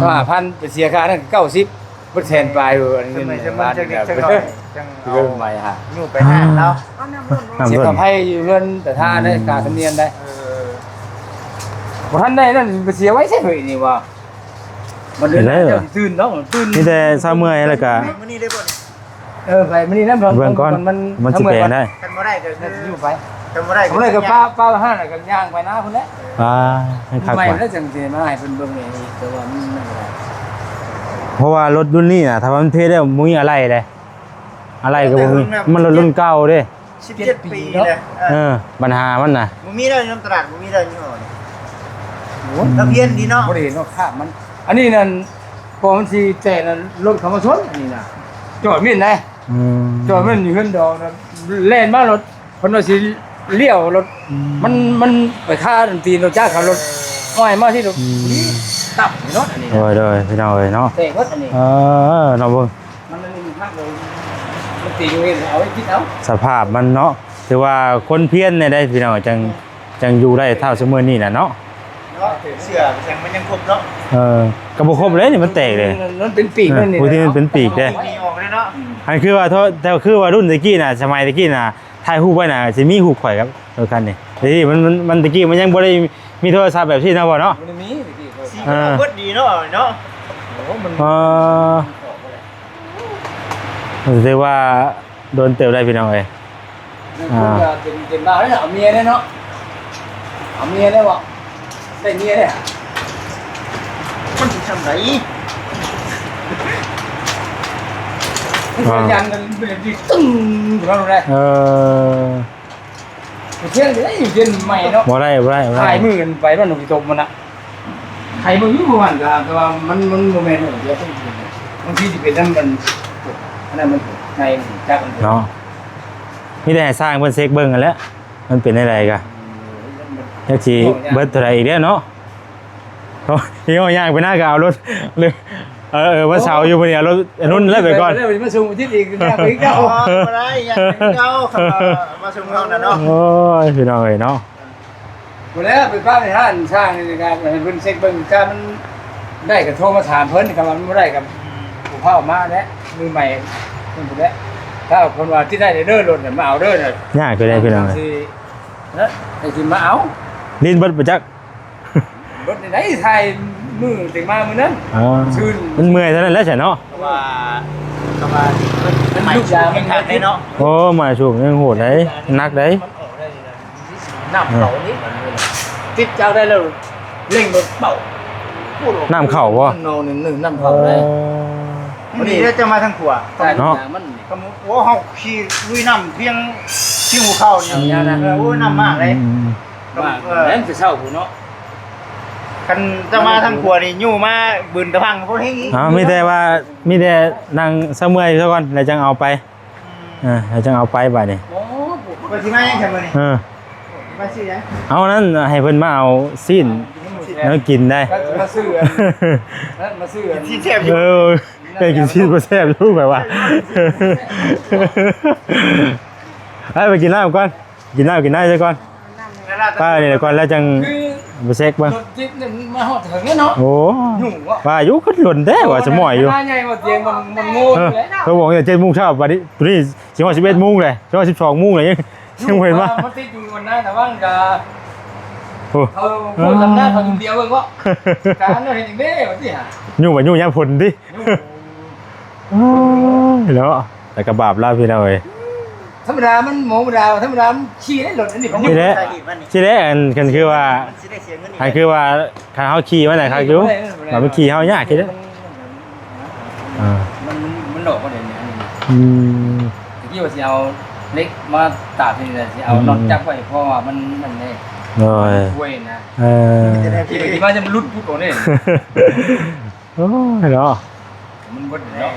ອ່າ ຊາວຫ້າພັນ ໄປເສຍຄ່ານັ້ນເກົ້າສິບ ເບິດແສນປາຍ ເອີ ອັນນີ້ ເງິນວານນີ້ ຈັກເລັກຈັກນ້ອຍ ຈັ່ງເອົາໃໝ່ຫາ ຢູ່ໄປຫາເນາະ ເອົານ້ຳລົດ ນ້ຳລົດ ເສຍຄ່າໄຟຢູ່ເຮືອນຕາທ່ານໄດ້ ອືມ ຄ່າທຳນຽມໄດ້ ເອີ ບໍ່ທັນໄດ້ນັ້ນ ໄປເສຍໄວ້ໃສເຮີ້ຍນີ້ວ່າ ມັນເດີນ ເຈົ້າຊິຕື່ນເນາະ ຕື່ນ ມີແຕ່ເຊົ້າເມື່ອຍແລ້ວກະ ມື້ນີ້ໄດ້ບໍ່ນີ້? ເອີ ໄປມື້ນີ້ນະ ເບິ່ງກ່ອນ ມັນ ມັນຊິແປງໄດ້ ຄັນບໍ່ໄດ້ກໍຄື ຢູ່ໄປ ຄັນບໍ່ໄດ້ ຄັນບໍ່ໄດ້ກໍປະ ປະຮ້ານ ແລ້ວກໍຍ່າງໄປນາພຸ້ນແຫຼະ ອ່າ ໃຫ້ຄັກ ໃໝ່ ໄປ ແລ້ວຈັ່ງຊິມາໃຫ້ເພິ່ນເບິ່ງອີກ ແຕ່ວ່າມັນ ເພາະວ່າລົດລຸ້ນນີ້ນະ ຖ້າວ່າມັນເພແລ້ວບໍ່ມີອາໄຫຼ່ເດ້ ອາໄຫຼ່ກໍບໍ່ມີ ມັນລົດລຸ້ນເກົ່າເດ້ ສິບເຈັດປີເນາະ ເອີ ບັນຫາມັນນະ ບໍ່ມີແລ້ວຢູ່ນຳຕະຫຼາດ ບໍ່ມີແລ້ວຍີ່ຫໍ້ນີ້ ໂອ້ຍ ທະບຽນດີເນາະ ບໍ່ໄດ້ເຫັນວ່າຂາດມັນ ອັນນີ້ນັ້ນ ກໍມັນຊິແຕກນັ້ນ ລົດເຂົາມາຊົນ ອັນນີ້ນະ ຈອດມິນໄດ໋ ອືມ ຈອດມິນຢູ່ເຮືອນດອກນະ ແລ່ນມາລົດ ເພິ່ນວ່າຊິລ້ຽວລົດ ອືມ ມັນ ມັນໄປຄາຕີນລົດຈັກ ຂັບລົດ ເອີ ອ້ອຍມາທີ່ລົດ ອືມ ຕັບນີ້ເນາະ ອັນນີ້ ໂດຍ ໂດຍ ພີ່ນ້ອງເອີຍເນາະ ແຕກເບິດອັນນີ້ ເອີ ເນາະ ເບິ່ງ ມັນ ມັນຫັກເລີຍ ມັນຕີຢູ່ເອງ ເອົາໄວ້ຄິດເອົາ ສະພາບມັນເນາະ ຖືວ່າຄົນພຽນແດ່ໃດພີ່ນ້ອງ ຈັ່ງ ຈັ່ງຢູ່ໄດ້ເທົ່າຊຸມື້ນີ້ນະເນາະ ເນາະ ເສື້ອຫຍັງມັນຍັງຄົບເນາະ ເອີ ກໍບໍ່ຄົບເລີຍນີ້ ມັນແຕກເລີຍ ມັນເປັນປີກ ເອີ ມັນນີ້ ບາງທີມັນເປັນປີກເດ້ ອອກເລີຍເນາະ ອັນຄືວ່າ ແຕ່ຄືວ່າລຸ້ນແຕ່ກີ້ນະ ສະໄໝແຕ່ກີ້ນະ ຖ່າຍຮູບໄວ້ນະ ຊິມີຮູບຂ້ອຍກັບລົດຄັນນີ້ ແຕ່ທີ່ມັນ ມັນ ມັນແຕ່ກີ້ມັນຍັງບໍ່ໄດ້ມີໂທລະສັບແບບນີ້ເນາະພໍ່ເນາະ ບໍ່ໄດ້ມີແຕ່ກີ້ ເອີ ເບິດດີເນາະ ເນາະ ໂອ້ ມັນ ເອີ ຖືວ່າດົນເຕີບໄດ້ພີ່ນ້ອງເອີຍ ອ່າ ເປັນ ເປັນບ່າວເດ້ ເອົາເມຍເດ້ເນາະ ເອົາເມຍໄດ້ບໍ່ ໄດ້ເມຍເດ້ ມັນຊິຊ່ຳໃດ ອ່າ ຍັນກັນເປັນທີ່ຕຶ້ງຢູ່ນັ້ນແຫຼະ ເອີ ຢູ່ເທິງເດ້ ຢູ່ເທິງໃໝ່ເນາະ ບໍ່ໄດ້ ບໍ່ໄດ້ ບໍ່ໄດ້ ຖ່າຍມື້ກັນໄປ ມັນຊິຕົບມັນນະ ໃຫ້ເບິ່ງຢູ່ວ່າຫັ້ນກໍ ແຕ່ວ່າມັນ ມັນບໍ່ແມ່ນ ບາງທີຊິເປັນນຳມັນ ອັນນັ້ນມັນໃນຈັກມັນເນາະ ມີແຕ່ໃຫ້ຊ່າງເພິ່ນເຊັກເບິ່ງຫັ້ນແຫຼະ ມັນເປັນແນວໃດກະ ຈັກຊິເບິດເທົ່າໃດອີກແລ້ວເນາະ ເຮົາຍ່າງໄປນາກໍເອົາລົດ ເອີ ເອີ ວັນເສົາຢູ່ມື້ນີ້ ເອົາລົດອານຸນແລ້ວໄປກ່ອນ ມາສົ່ງອາທິດອີກ ຍ່າງໄປຄືເກົ່າ ບໍ່ໄດ້ ຍ່າງໄປຄືເກົ່າ ຄັນວ່າມາສົ່ງເຮົານະເນາະ ໂອ້ຍ ພີ່ນ້ອງເອີຍເນາະ ບໍ່ແລ້ວ ໄປປ້າໄປຮ້ານຊ່າງນີ້ກະໃຫ້ເພິ່ນເຊັກເບິ່ງກະມັນໄດ້ກະໂທມາຖາມເພິ່ນ ຄັນວ່າມັນບໍ່ໄດ້ກະບໍ່ພາອອກມາແຫຼະ ມືໃໝ່ເພິ່ນພຸ້ນແຫຼະ ຖ້າເພິ່ນວ່າຕິດໄດ້ເດີ ລົດນະມາເອົາເດີ ຍາກຢູ່ເດ້ພີ່ນ້ອງ ເອີ ໃຜຊິມາເອົາ ຫຼິ້ນເບິດບໍ່ຈັກ ເບິດໄດ້ຖ່າຍມື້ແຕ່ງມາມື້ນັ້ນ ອ່າ ຊື່ນ ມັນເມື່ອຍເທົ່ານັ້ນແຫຼະຊະເນາະ ເພາະວ່າ ເພາະວ່າມັນ ມັນ ມັນ ມັນ ມັນ ໂອ້ ໝາຍສູບຍັງໂຫດໃດ ໜັກໃດ ມັນອອກໄດ້ນີ້ນະ ນ້ຳເຂົ້ານີ້ ຕິດຈັກໄດ້ແລ້ວ ເລັ່ງລົດເປົ່າ ນ້ຳເຂົ້າບໍ່ ນ້ຳເຂົ້າໄດ້ ອໍ ມື້ນີ້ເຈົ້າມາທາງຂວາ ເນາະ ໂອ້ ເຮົາຂີ່ລຸຍນ້ຳພຽງ ພຽງຫົວເຂົ່ານີ້ ເອີ ໂອ້ ນ້ຳມາກເດ້ ອືມ ມາ ເອີ ແມ່ນແຕ່ເຊົ້າພຸ້ນເນາະ ຄັນຈະມາທາງຂວານີ້ ຍູ້ມາບືນຕະພັງໂພດແຮງອີກ ອ່າ ມີແຕ່ວ່າ ມີແຕ່ນັ່ງຊະເມື່ອຍຊະກ່ອນ ແລ້ວຈັ່ງເອົາໄປ ອືມ ເອີ ແລ້ວຈັ່ງເອົາໄປບາດນີ້ ໂອ້ ວ່າຊິມາຫຍັງຊັ້ນມື້ນີ້ ເອີ ມາຊື້ຫຍັງ ເອົານັ້ນ ໃຫ້ເພິ່ນມາເອົາຊີ້ນແນວກິນໄດ໋ ມາຊື້ອັນ ມາຊື້ອັນ ຊີ້ນແຊບຢູ່ ເອີ ໄດ້ກິນຊີ້ນບໍ່ແຊບຢູ່ ແບບວ່າ ໄປ ໄປກິນນ້ຳກ່ອນ ກິນນ້ຳ ກິນນ້ຳຊະກ່ອນ ໄປນີ້ກ່ອນ ແລ້ວຈັ່ງໄປເຊັກເບິ່ງ ລົດຈິບນີ້ມາຮອດເຖິງແລ້ວເນາະ ໂອ້ ວ່າຢູ່ຄືດົນແທ້ວ່າ ສະໝອຍຢູ່ ເອີ ເພິ່ນບອກເຈັດໂມງເຊົ້າ ບາດນີ້ ໂຕນີ້ຊິຮອດສິບເອັດໂມງແລ້ວ ຊິຮອດສິບສອງໂມງແລ້ວ ຍັງ ຍັງບໍ່ເຫັນມາ ມັນຕິດຢູ່ຫັ້ນນະ ລະວັງກະ ໂອ້ ເຂົາ ເຂົາດຳນາເຂົາຢູ່ດຽວເບິ່ງເນາະ ກະເຮົາເຮັດຈັ່ງໃດວ່າຕິຫາ ຢູ່ວ່າຢູ່ຍາມຝົນຕິ ໂອ້ຍເນາະ ແຕ່ກະບາບລາວພີ່ນ້ອງເອີຍ ທຳມະດາມັນບໍ່ທຳມະດາ ທຳມະດາມັນຂີ່ໄດ້ລົດ ອັນນີ້ ນີ້ແຫຼະ ນີ້ແຫຼະ ອັນ ຄັນຄືວ່າ ມັນຊິໄດ້ເສຍເງິນອີກ ຄັນຄືວ່າ ຄັນເຮົາຂີ່ມັນນະຄັກຢູ່ ມັນບໍ່ໄດ້ ມັນບໍ່ໄດ້ ບາດມັນຂີ່ເຮົາຍາກຄືເດ້ ມັນ ອ່າ ມັນ ມັນຫຼອກບໍ່ໄດ້ນີ້ ອືມ ຕະກີ້ວ່າຊິເອົາເຫຼັກມາຕາດນີ້ແຫຼະ ຊິເອົາ ອືມ ນັອດຈັບໄວ້ ເພາະວ່າມັນ ມັນນີ້ ໂດຍ ຫ້ວຍນະ ເອີ ທີ່ວ່າຈະມັນຫຼຸດພຸດອອກນີ້ ໂອ້ຍເນາະ ມັນເບິດເນາະ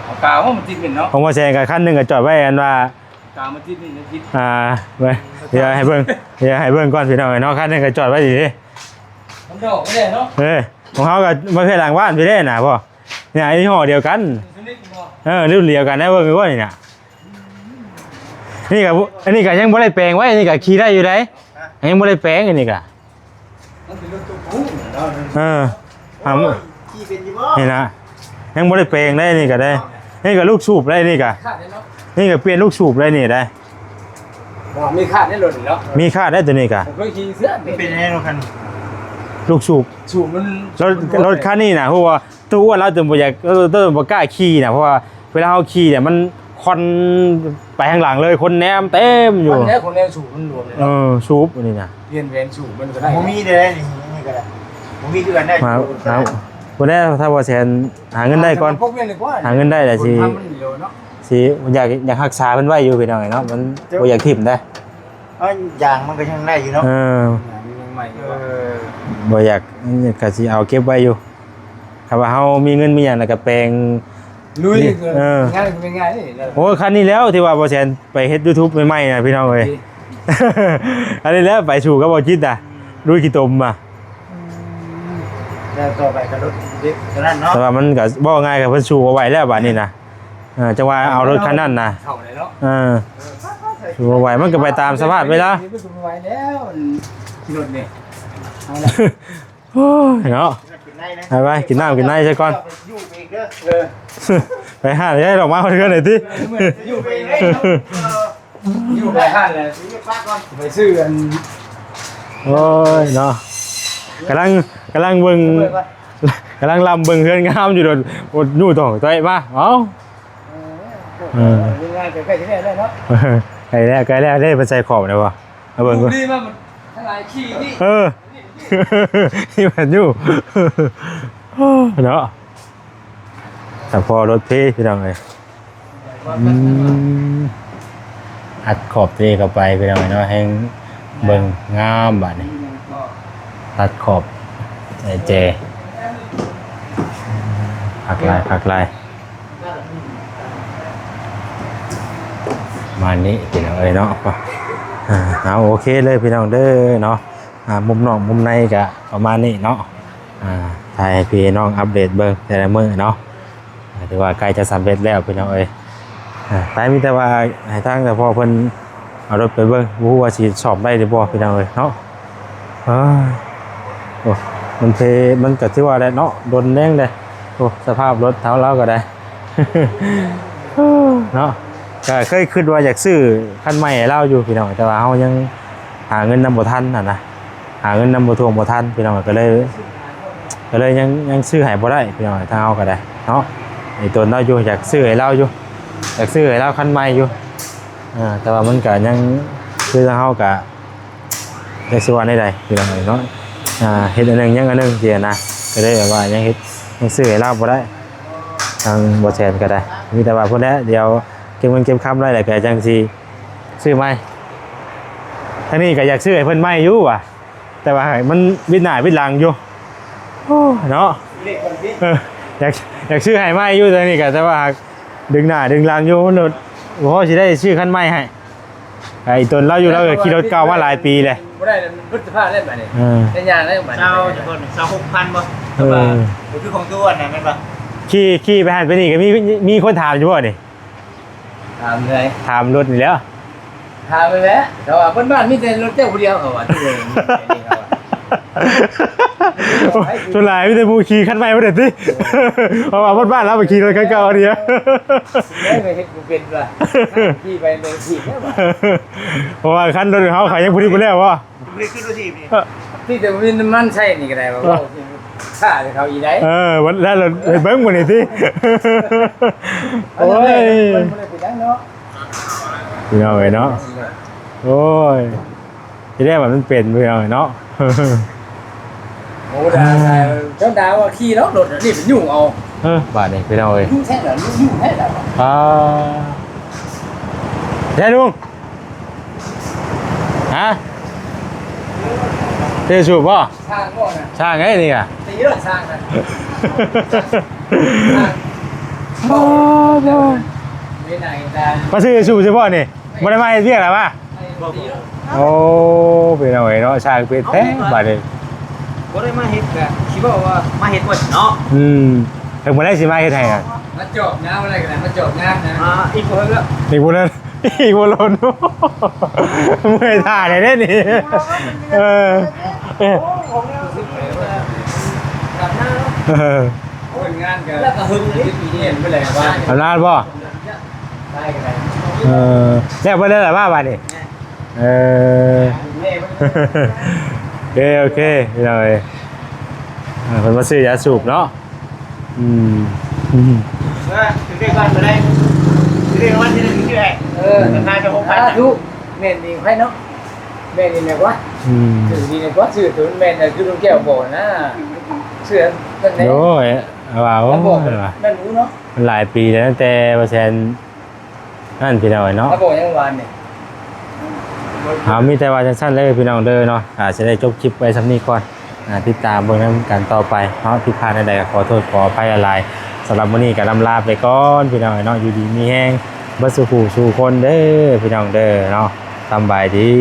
ເອົາກາວມັນຕິດເປັນເນາະ ຂອງບໍ່ແຊງກະຄັນໜຶ່ງກະຈອດໄວ້ ອັນວ່າ ກາວມັນຕິດນີ້ມັນຕິດ ອ່າ ໄວ້ ດຽວໃຫ້ເບິ່ງ ດຽວໃຫ້ເບິ່ງກ່ອນພີ່ນ້ອງເອີຍເນາະ ຄັນໜຶ່ງກະຈອດໄວ້ນີ້ເດ້ ມັນດອກບໍ່ໄດ້ເນາະ ເອີ ຂອງເຮົາກະມາເພຫຼັງບ້ານພີ້ເດ້ນະ ພໍ່ ນີ້ຍີ່ຫໍ້ດຽວກັນ ເອີ ລຸ້ນດຽວກັນໄດ້ເບິ່ງຢູ່ບໍ່ນີ້ນະ ນີ້ກະ ອັນນີ້ກະຍັງບໍ່ໄດ້ແປງໄວ້ ອັນນີ້ກະຂີ່ໄດ້ຢູ່ໃດ ຍັງບໍ່ໄດ້ແປງ ອັນນີ້ກະ ມັນເປັນລົດຕູ້ປູນເນາະ ເອີ ອ່າ ຂີ່ເປັນຢູ່ບໍ່ ນີ້ນະ ຍັງບໍ່ໄດ້ແປງໄດ້ ນີ້ກະໄດ້ ນີ້ກະລູກສູບໄດ້ ນີ້ກະ ຄາດເດ້ເນາະ ນີ້ກະປ່ຽນລູກສູບໄດ້ ນີ້ໄດ້ ບໍ່ ມີຄາດໃນລົດນີ້ເນາະ ມີຄາດໄດ້ໂຕນີ້ກະ ເຄີຍຂີ່ເທື່ອ ມັນເປັນຫຍັງລົດຄັນ ລູກສູບ ສູບມັນ ລົດ ລົດຄັນນີ້ນະ ຮູ້ວ່າ ຕູ້ອ້ວນລາວຈົນບໍ່ຢາກ ເອີ ຈົນບໍ່ກ້າຂີ່ນະ ເພາະວ່າເວລາເຮົາຂີ່ນີ້ ມັນຄວັນໄປທາງຫຼັງເລີຍ ຄົນແນມເຕັມຢູ່ ຄວັນແລ້ວ ຄົນແນມສູບມັນຫຼວມເລີຍ ເອີ ເນາະ ສູບອັນນີ້ນະ ປ່ຽນແຫວນສູບມັນກະໄດ້ ບໍ່ມີເດ້ນີ້ ນີ້ກະໄດ້ ບໍ່ມີຄືກັນໄດ້ ມາ ມາ ບໍ່ໄດ້ ຖ້າບໍ່ແຊນຫາເງິນໄດ້ກ່ອນ ຫາເງິນໄດ້ແລ້ວຊິ ຊິຢາກ ຢາກຮັກສາເພິ່ນໄວ້ຢູ່ພີ່ນ້ອງເອີຍເນາະ ມັນບໍ່ຢາກຖິ້ມໄດ໋ ເອີ ຢາງມັນກະຍັງໄດ້ຢູ່ເນາະ ເອີ ຢາງມັນຍັງໃໝ່ຢູ່ ເອີ ບໍ່ຢາກ ກະຊິເອົາເກັບໄວ້ຢູ່ ຖ້າວ່າເຮົາມີເງິນມີຫຍັງແລ້ວກະແປງ ລຸຍ ເອີ ງ່າຍ ງ່າຍເດ້ ໂອ້ຍ ຄັນນີ້ແລ້ວທີ່ວ່າບໍ່ແຊນໄປເຮັດຢູທູບໃໝ່ໆນະພີ່ນ້ອງເອີຍ ອັນນີ້ແຫຼະໄປສູ້ກັບບໍ່ຈິດນະ ລຸຍຂີ້ຕົມມາ ອືມ ແລ້ວຕໍ່ໄປກໍລົດເລັກເທົ່ານັ້ນເນາະ ແຕ່ວ່າມັນກໍເວົ້າງ່າຍກໍເພິ່ນສູ້ບໍ່ໄຫວແລ້ວບາດນີ້ນະ. ເອີ ຈັ່ງວ່າເອົາລົດຄັນນັ້ນນະ ເຂົ້າໄດ້ເນາະ ເອີ ເອີ ບໍ່ໄຫວ ມັນກໍໄປຕາມສະພາບເວລາ ມັນກໍບໍ່ໄຫວແລ້ວ ຂີ່ລົດນີ້ ເອົາລະ ໂອ້ຍເນາະ ກິນໄນນະ ໄປໆ ກິນນ້ຳກິນໃນຊະກ່ອນ ຢູ່ໄປອີກເດີ ເອີ ໄປຫາໄດ້ດອກໄມ້ເພື່ອນໄດ້ຕິ ຢູ່ໄປອີກເດີ ຢູ່ໄປຫັ້ນແຫຼະ ໄປຊື້ອັນ ໂອ້ຍເນາະ ກຳລັງ ກຳລັງເບິ່ງ ກຳລັງລຳເບິ່ງເຮືອນງາມຢູ່ໂດດ ໂອດຢູ່ຕອງຕອຍມາ ເອົ້າ ເອີ ເອີ ເຮືອນງາມໃກ້ໆຊິແລ້ວເນາະ ໃກ້ແລ້ວ ໃກ້ແລ້ວເດ້ ເພິ່ນໃສ່ຂອບແລ້ວບໍ່ ມາເບິ່ງກ່ອນ ດີມາ ມັນທັງຫຼາຍຂີ້ນີ້ ເອີ ທີ່ມັນຢູ່ ເນາະ ສະເພາະລົດເພ ພີ່ນ້ອງເອີຍ ອືມ ອັດຂອບເທເຂົ້າໄປພີ່ນ້ອງເອີຍເນາະ ແຮ່ງເບິ່ງງາມບາດນີ້ ຕັດຂອບແຈ ຄັກຫຼາຍ ຄັກຫຼາຍ ປະມານນີ້ພີ່ນ້ອງເອີຍເນາະ ອ່າ ເອົາ ໂອເຄເລີຍພີ່ນ້ອງເດີເນາະ ອ່າ ມຸມນອກມຸມໃນກະປະມານນີ້ເນາະ ອ່າ ຖ່າຍໃຫ້ພີ່ໃຫ້ນ້ອງອັບເດດເບິ່ງແຕ່ລະມື້ເນາະ ອ່າ ຖືວ່າໃກ້ຈະສຳເລັດແລ້ວພີ່ນ້ອງເອີຍ ອ່າ ໄປ ມີແຕ່ວ່າໃຫ້ທາງສະເພາະເພິ່ນເອົາລົດໄປເບິ່ງ ບໍ່ຮູ້ວ່າຊິສ້ອມໄດ້ຫຼືບໍ່ພີ່ນ້ອງເອີຍເນາະ ເອີຍ ໂອ້ ມັນເພ ມັນກໍຖືວ່າແຫຼະເນາະ ດົນແຮງເດ້ ໂອ້ ສະພາບລົດເຮົາລາວກໍໄດ້ ເນາະ ກໍເຄີຍຄິດວ່າຢາກຊື້ຄັນໃໝ່ໃຫ້ລາວຢູ່ພີ່ນ້ອງ ແຕ່ວ່າເຮົາຍັງຫາເງິນນຳບໍ່ທັນຫັ້ນນະ ຫາເງິນນຳບໍ່ຖ້ວງບໍ່ທັນພີ່ນ້ອງ ກໍເລີຍ ກໍເລີຍຍັງ ຍັງຊື້ໃຫ້ບໍ່ໄດ້ພີ່ນ້ອງ ທາງເຮົາກໍໄດ້ເນາະ ໄອ້ຕົນລາວຢູ່ ຢາກຊື້ໃຫ້ລາວຢູ່ ຢາກຊື້ໃຫ້ລາວຄັນໃໝ່ຢູ່ ເອີ ແຕ່ວ່າມັນກໍຍັງ ຄືທາງເຮົາກໍ ຈັກຊິວ່າແນວໃດພີ່ນ້ອງເອີຍເນາະ ອ່າ ເຮັດອັນໜຶ່ງຍັງອັນໜຶ່ງຊີ້ນະ ກໍເລີຍແບບວ່າຍັງເຮັດ ຍັງຊື້ໃຫ້ລາວບໍ່ໄດ້ ທາງບໍ່ແຊນກໍໄດ້ ມີແຕ່ວ່າພຸ້ນແຫຼະ ດຽວເກັບເງິນເກັບຄຳໄດ້ແລ້ວກໍຈັ່ງຊິຊື້ໃໝ່ ທາງນີ້ກໍຢາກຊື້ໃຫ້ເພິ່ນໃໝ່ຢູ່ວ່າ ແຕ່ວ່າມັນບິດໜ້າບິດຫຼັງຢູ່ ໂອ້ ເນາະ ເອີ ຢາກ ຢາກຊື້ໃຫ້ໃໝ່ຢູ່ ທາງນີ້ກໍ ແຕ່ວ່າດຶງໜ້າດຶງຫຼັງຢູ່ ມັນບໍ່ພໍຊິໄດ້ຊື້ຄັນໃໝ່ໃຫ້ ໄອ້ຕົນລາວຢູ່ ລາວກໍຂີ່ລົດເກົ່າມາຫຼາຍປີແລ້ວ ບໍ່ໄດ້ ມັນເບິດສະພາບແລ້ວບາດນີ້ ເອີ ໄດ້ຍ່າງແລ້ວບາດນີ້ ຊາວຈັກຄົນ ຊາວຫົກພັນບໍ່ ເອີ ແຕ່ວ່າບໍ່ຄືຂອງຕົວນັ້ນແມ່ນບໍ່ ຂີ່ ຂີ່ໄປຫັ້ນໄປນີ້ກໍມີ ມີຄົນຖາມຢູ່ບໍ່ນີ້ ຖາມເລີຍ ຖາມລົດນີ້ແຫຼ້ວ ຖາມໄປແຫຼະ ແຕ່ວ່າເພິ່ນບ້ານມີແຕ່ລົດເຈົ້າຜູ້ດຽວ ເຂົາວ່າ ສ່ວນຫຼາຍມີແຕ່ຜູ້ຂີ່ຄັນໃໝ່ບໍ່ໄດ້ຕິ ເພາະວ່າເພິ່ນບ້ານລາວໄປຂີ່ລົດຄັນເກົ່າອັນດຽວ ໄດ້ໄປເຮັດບໍ່ເປັນວ່າ ຂີ່ໄປໄປຂີ່ແລ້ວວ່າ ເພາະວ່າຄັນລົດເຮົາຂາຍຍັງບໍ່ໄດ້ບໍ່ແລ້ວບໍ່ ບໍ່ໄດ້ຂຶ້ນລົດຖີບນີ້ ທີ່ແຕ່ມີນ້ຳມັນໃຊ້ນີ້ກໍໄດ້ວ່າ ເອີ ເວົ້າຖ້າແຕ່ເຂົາອີກໄດ໋ ເອີ ວັນແລ້ວເຮັດເບິ່ງມື້ນີ້ຕິ ໂອ້ຍ ມັນບໍ່ໄດ້ເປັນຫຍັງເນາະ ພີ່ນ້ອງເອີຍເນາະ ໂອ້ຍ ທີ່ແລກວ່າມັນເປັນ ພີ່ນ້ອງເອີຍເນາະ ໂອ້ ດາ ດາ ເຈົ້າດາວ່າຂີ່ເນາະ ລົດນີ້ໄປຫຍຸ້ງເອົາ ເອີ ບາດນີ້ ພີ່ນ້ອງເອີຍ ຫຍຸ້ງແທ້ລະ ຫຍຸ້ງແທ້ລະ ອ່າ ແທ້ລຸງ ຮະ ເທສູບບໍ່? ຊ່າງບໍ່ນະ? ຊ່າງໄດ໋ນີ້ກະ ຕີໂລດຊ່າງນະ ໂອ້ຍ ມາຊື້ສູບຊິບໍ່ນີ້? ບໍ່ໄດ້ມາເຮັດວຽກລະວະ? ບໍ່ ບໍ່ ໂອ້ ເປັນຫຍັງເນາະ ຊ່າງເປັນແທ້ບາດນີ້ ບໍ່ໄດ້ມາເຮັດກະຊິເວົ້າວ່າມາເຮັດໝົດເນາະ ອືມ ເຖິງມື້ໃດຊິມາເຮັດໃຫ້ນະ? ມາຈອບງາມອະໄລກໍໄດ້ ມາຈອບງາມນະ ອ່າ ອີກຜູ້ເລີ້ນ ອີກຜູ້ເລີ້ນ ອີກບໍ່ລົ້ນ ເມື່ອຍທ່າແທ້ເດ້ນີ້ ເອີ ເອີ ເອີ ເພິ່ນງານກໍ ແລ້ວກໍຫຶງເດ້ ປີນີ້ເຫັນໄປແລ້ວວ່າ ອຳນາດບໍ່? ໄດ້ກໍໄດ້ ເອີ ແລ້ວເບິດແລ້ວລະວ່າບາດນີ້ ເອີ ໂອເຄ ໂອເຄ ພີ່ນ້ອງເອີຍ ອ່າ ເພິ່ນມາຊື້ຢາສູບເນາະ ອືມ ເອີ ຖືກເລກບ້ານບໍ່ໄດ້ ຖືກເລກລາງວັນທີໜຶ່ງຊື່ໃດ ເອີ ລາຄາຈະຫົກພັນ ສາທຸ ແມ່ນດີໃຜເນາະ ແມ່ນດີແມ່ນກວ່າ ອືມ ຖືກດີແມ່ນກວ່າ ຊື້ຕົວແມ່ນຄືລຸງແກ້ວບອກນະ ຊື້ຕົວແມ່ນ ໂອ້ຍ ວ່າ ໂອ້ຍ ວ່າ ນັ້ນຮູ້ເນາະ ມັນຫຼາຍປີແລ້ວ ຕັ້ງແຕ່ວ່າແຊນ ນັ້ນພີ່ນ້ອງເອີຍເນາະ ເອົາ ມີແຕ່ວ່າຈັ່ງຊັ້ນເລີຍພີ່ນ້ອງເດີເນາະ ອາດຈະໄດ້ຈົບຄລິບໄວ້ສ່ຳນີ້ກ່ອນ ອາ ຕິດຕາມເບິ່ງນຳກັນຕໍ່ໄປເນາະ ຜິດພາດແນວໃດກໍຂໍໂທດຂໍອະໄພຫຼາຍໆ ສຳລັບມື້ນີ້ກໍລຳລາໄປກ່ອນພີ່ນ້ອງເອີຍເນາະ ຢູ່ດີມີແຮງເບິດສູ່ຜູ້ສູ່ຄົນເດີພີ່ນ້ອງເດີເນາະ ສຳບາຍດີ.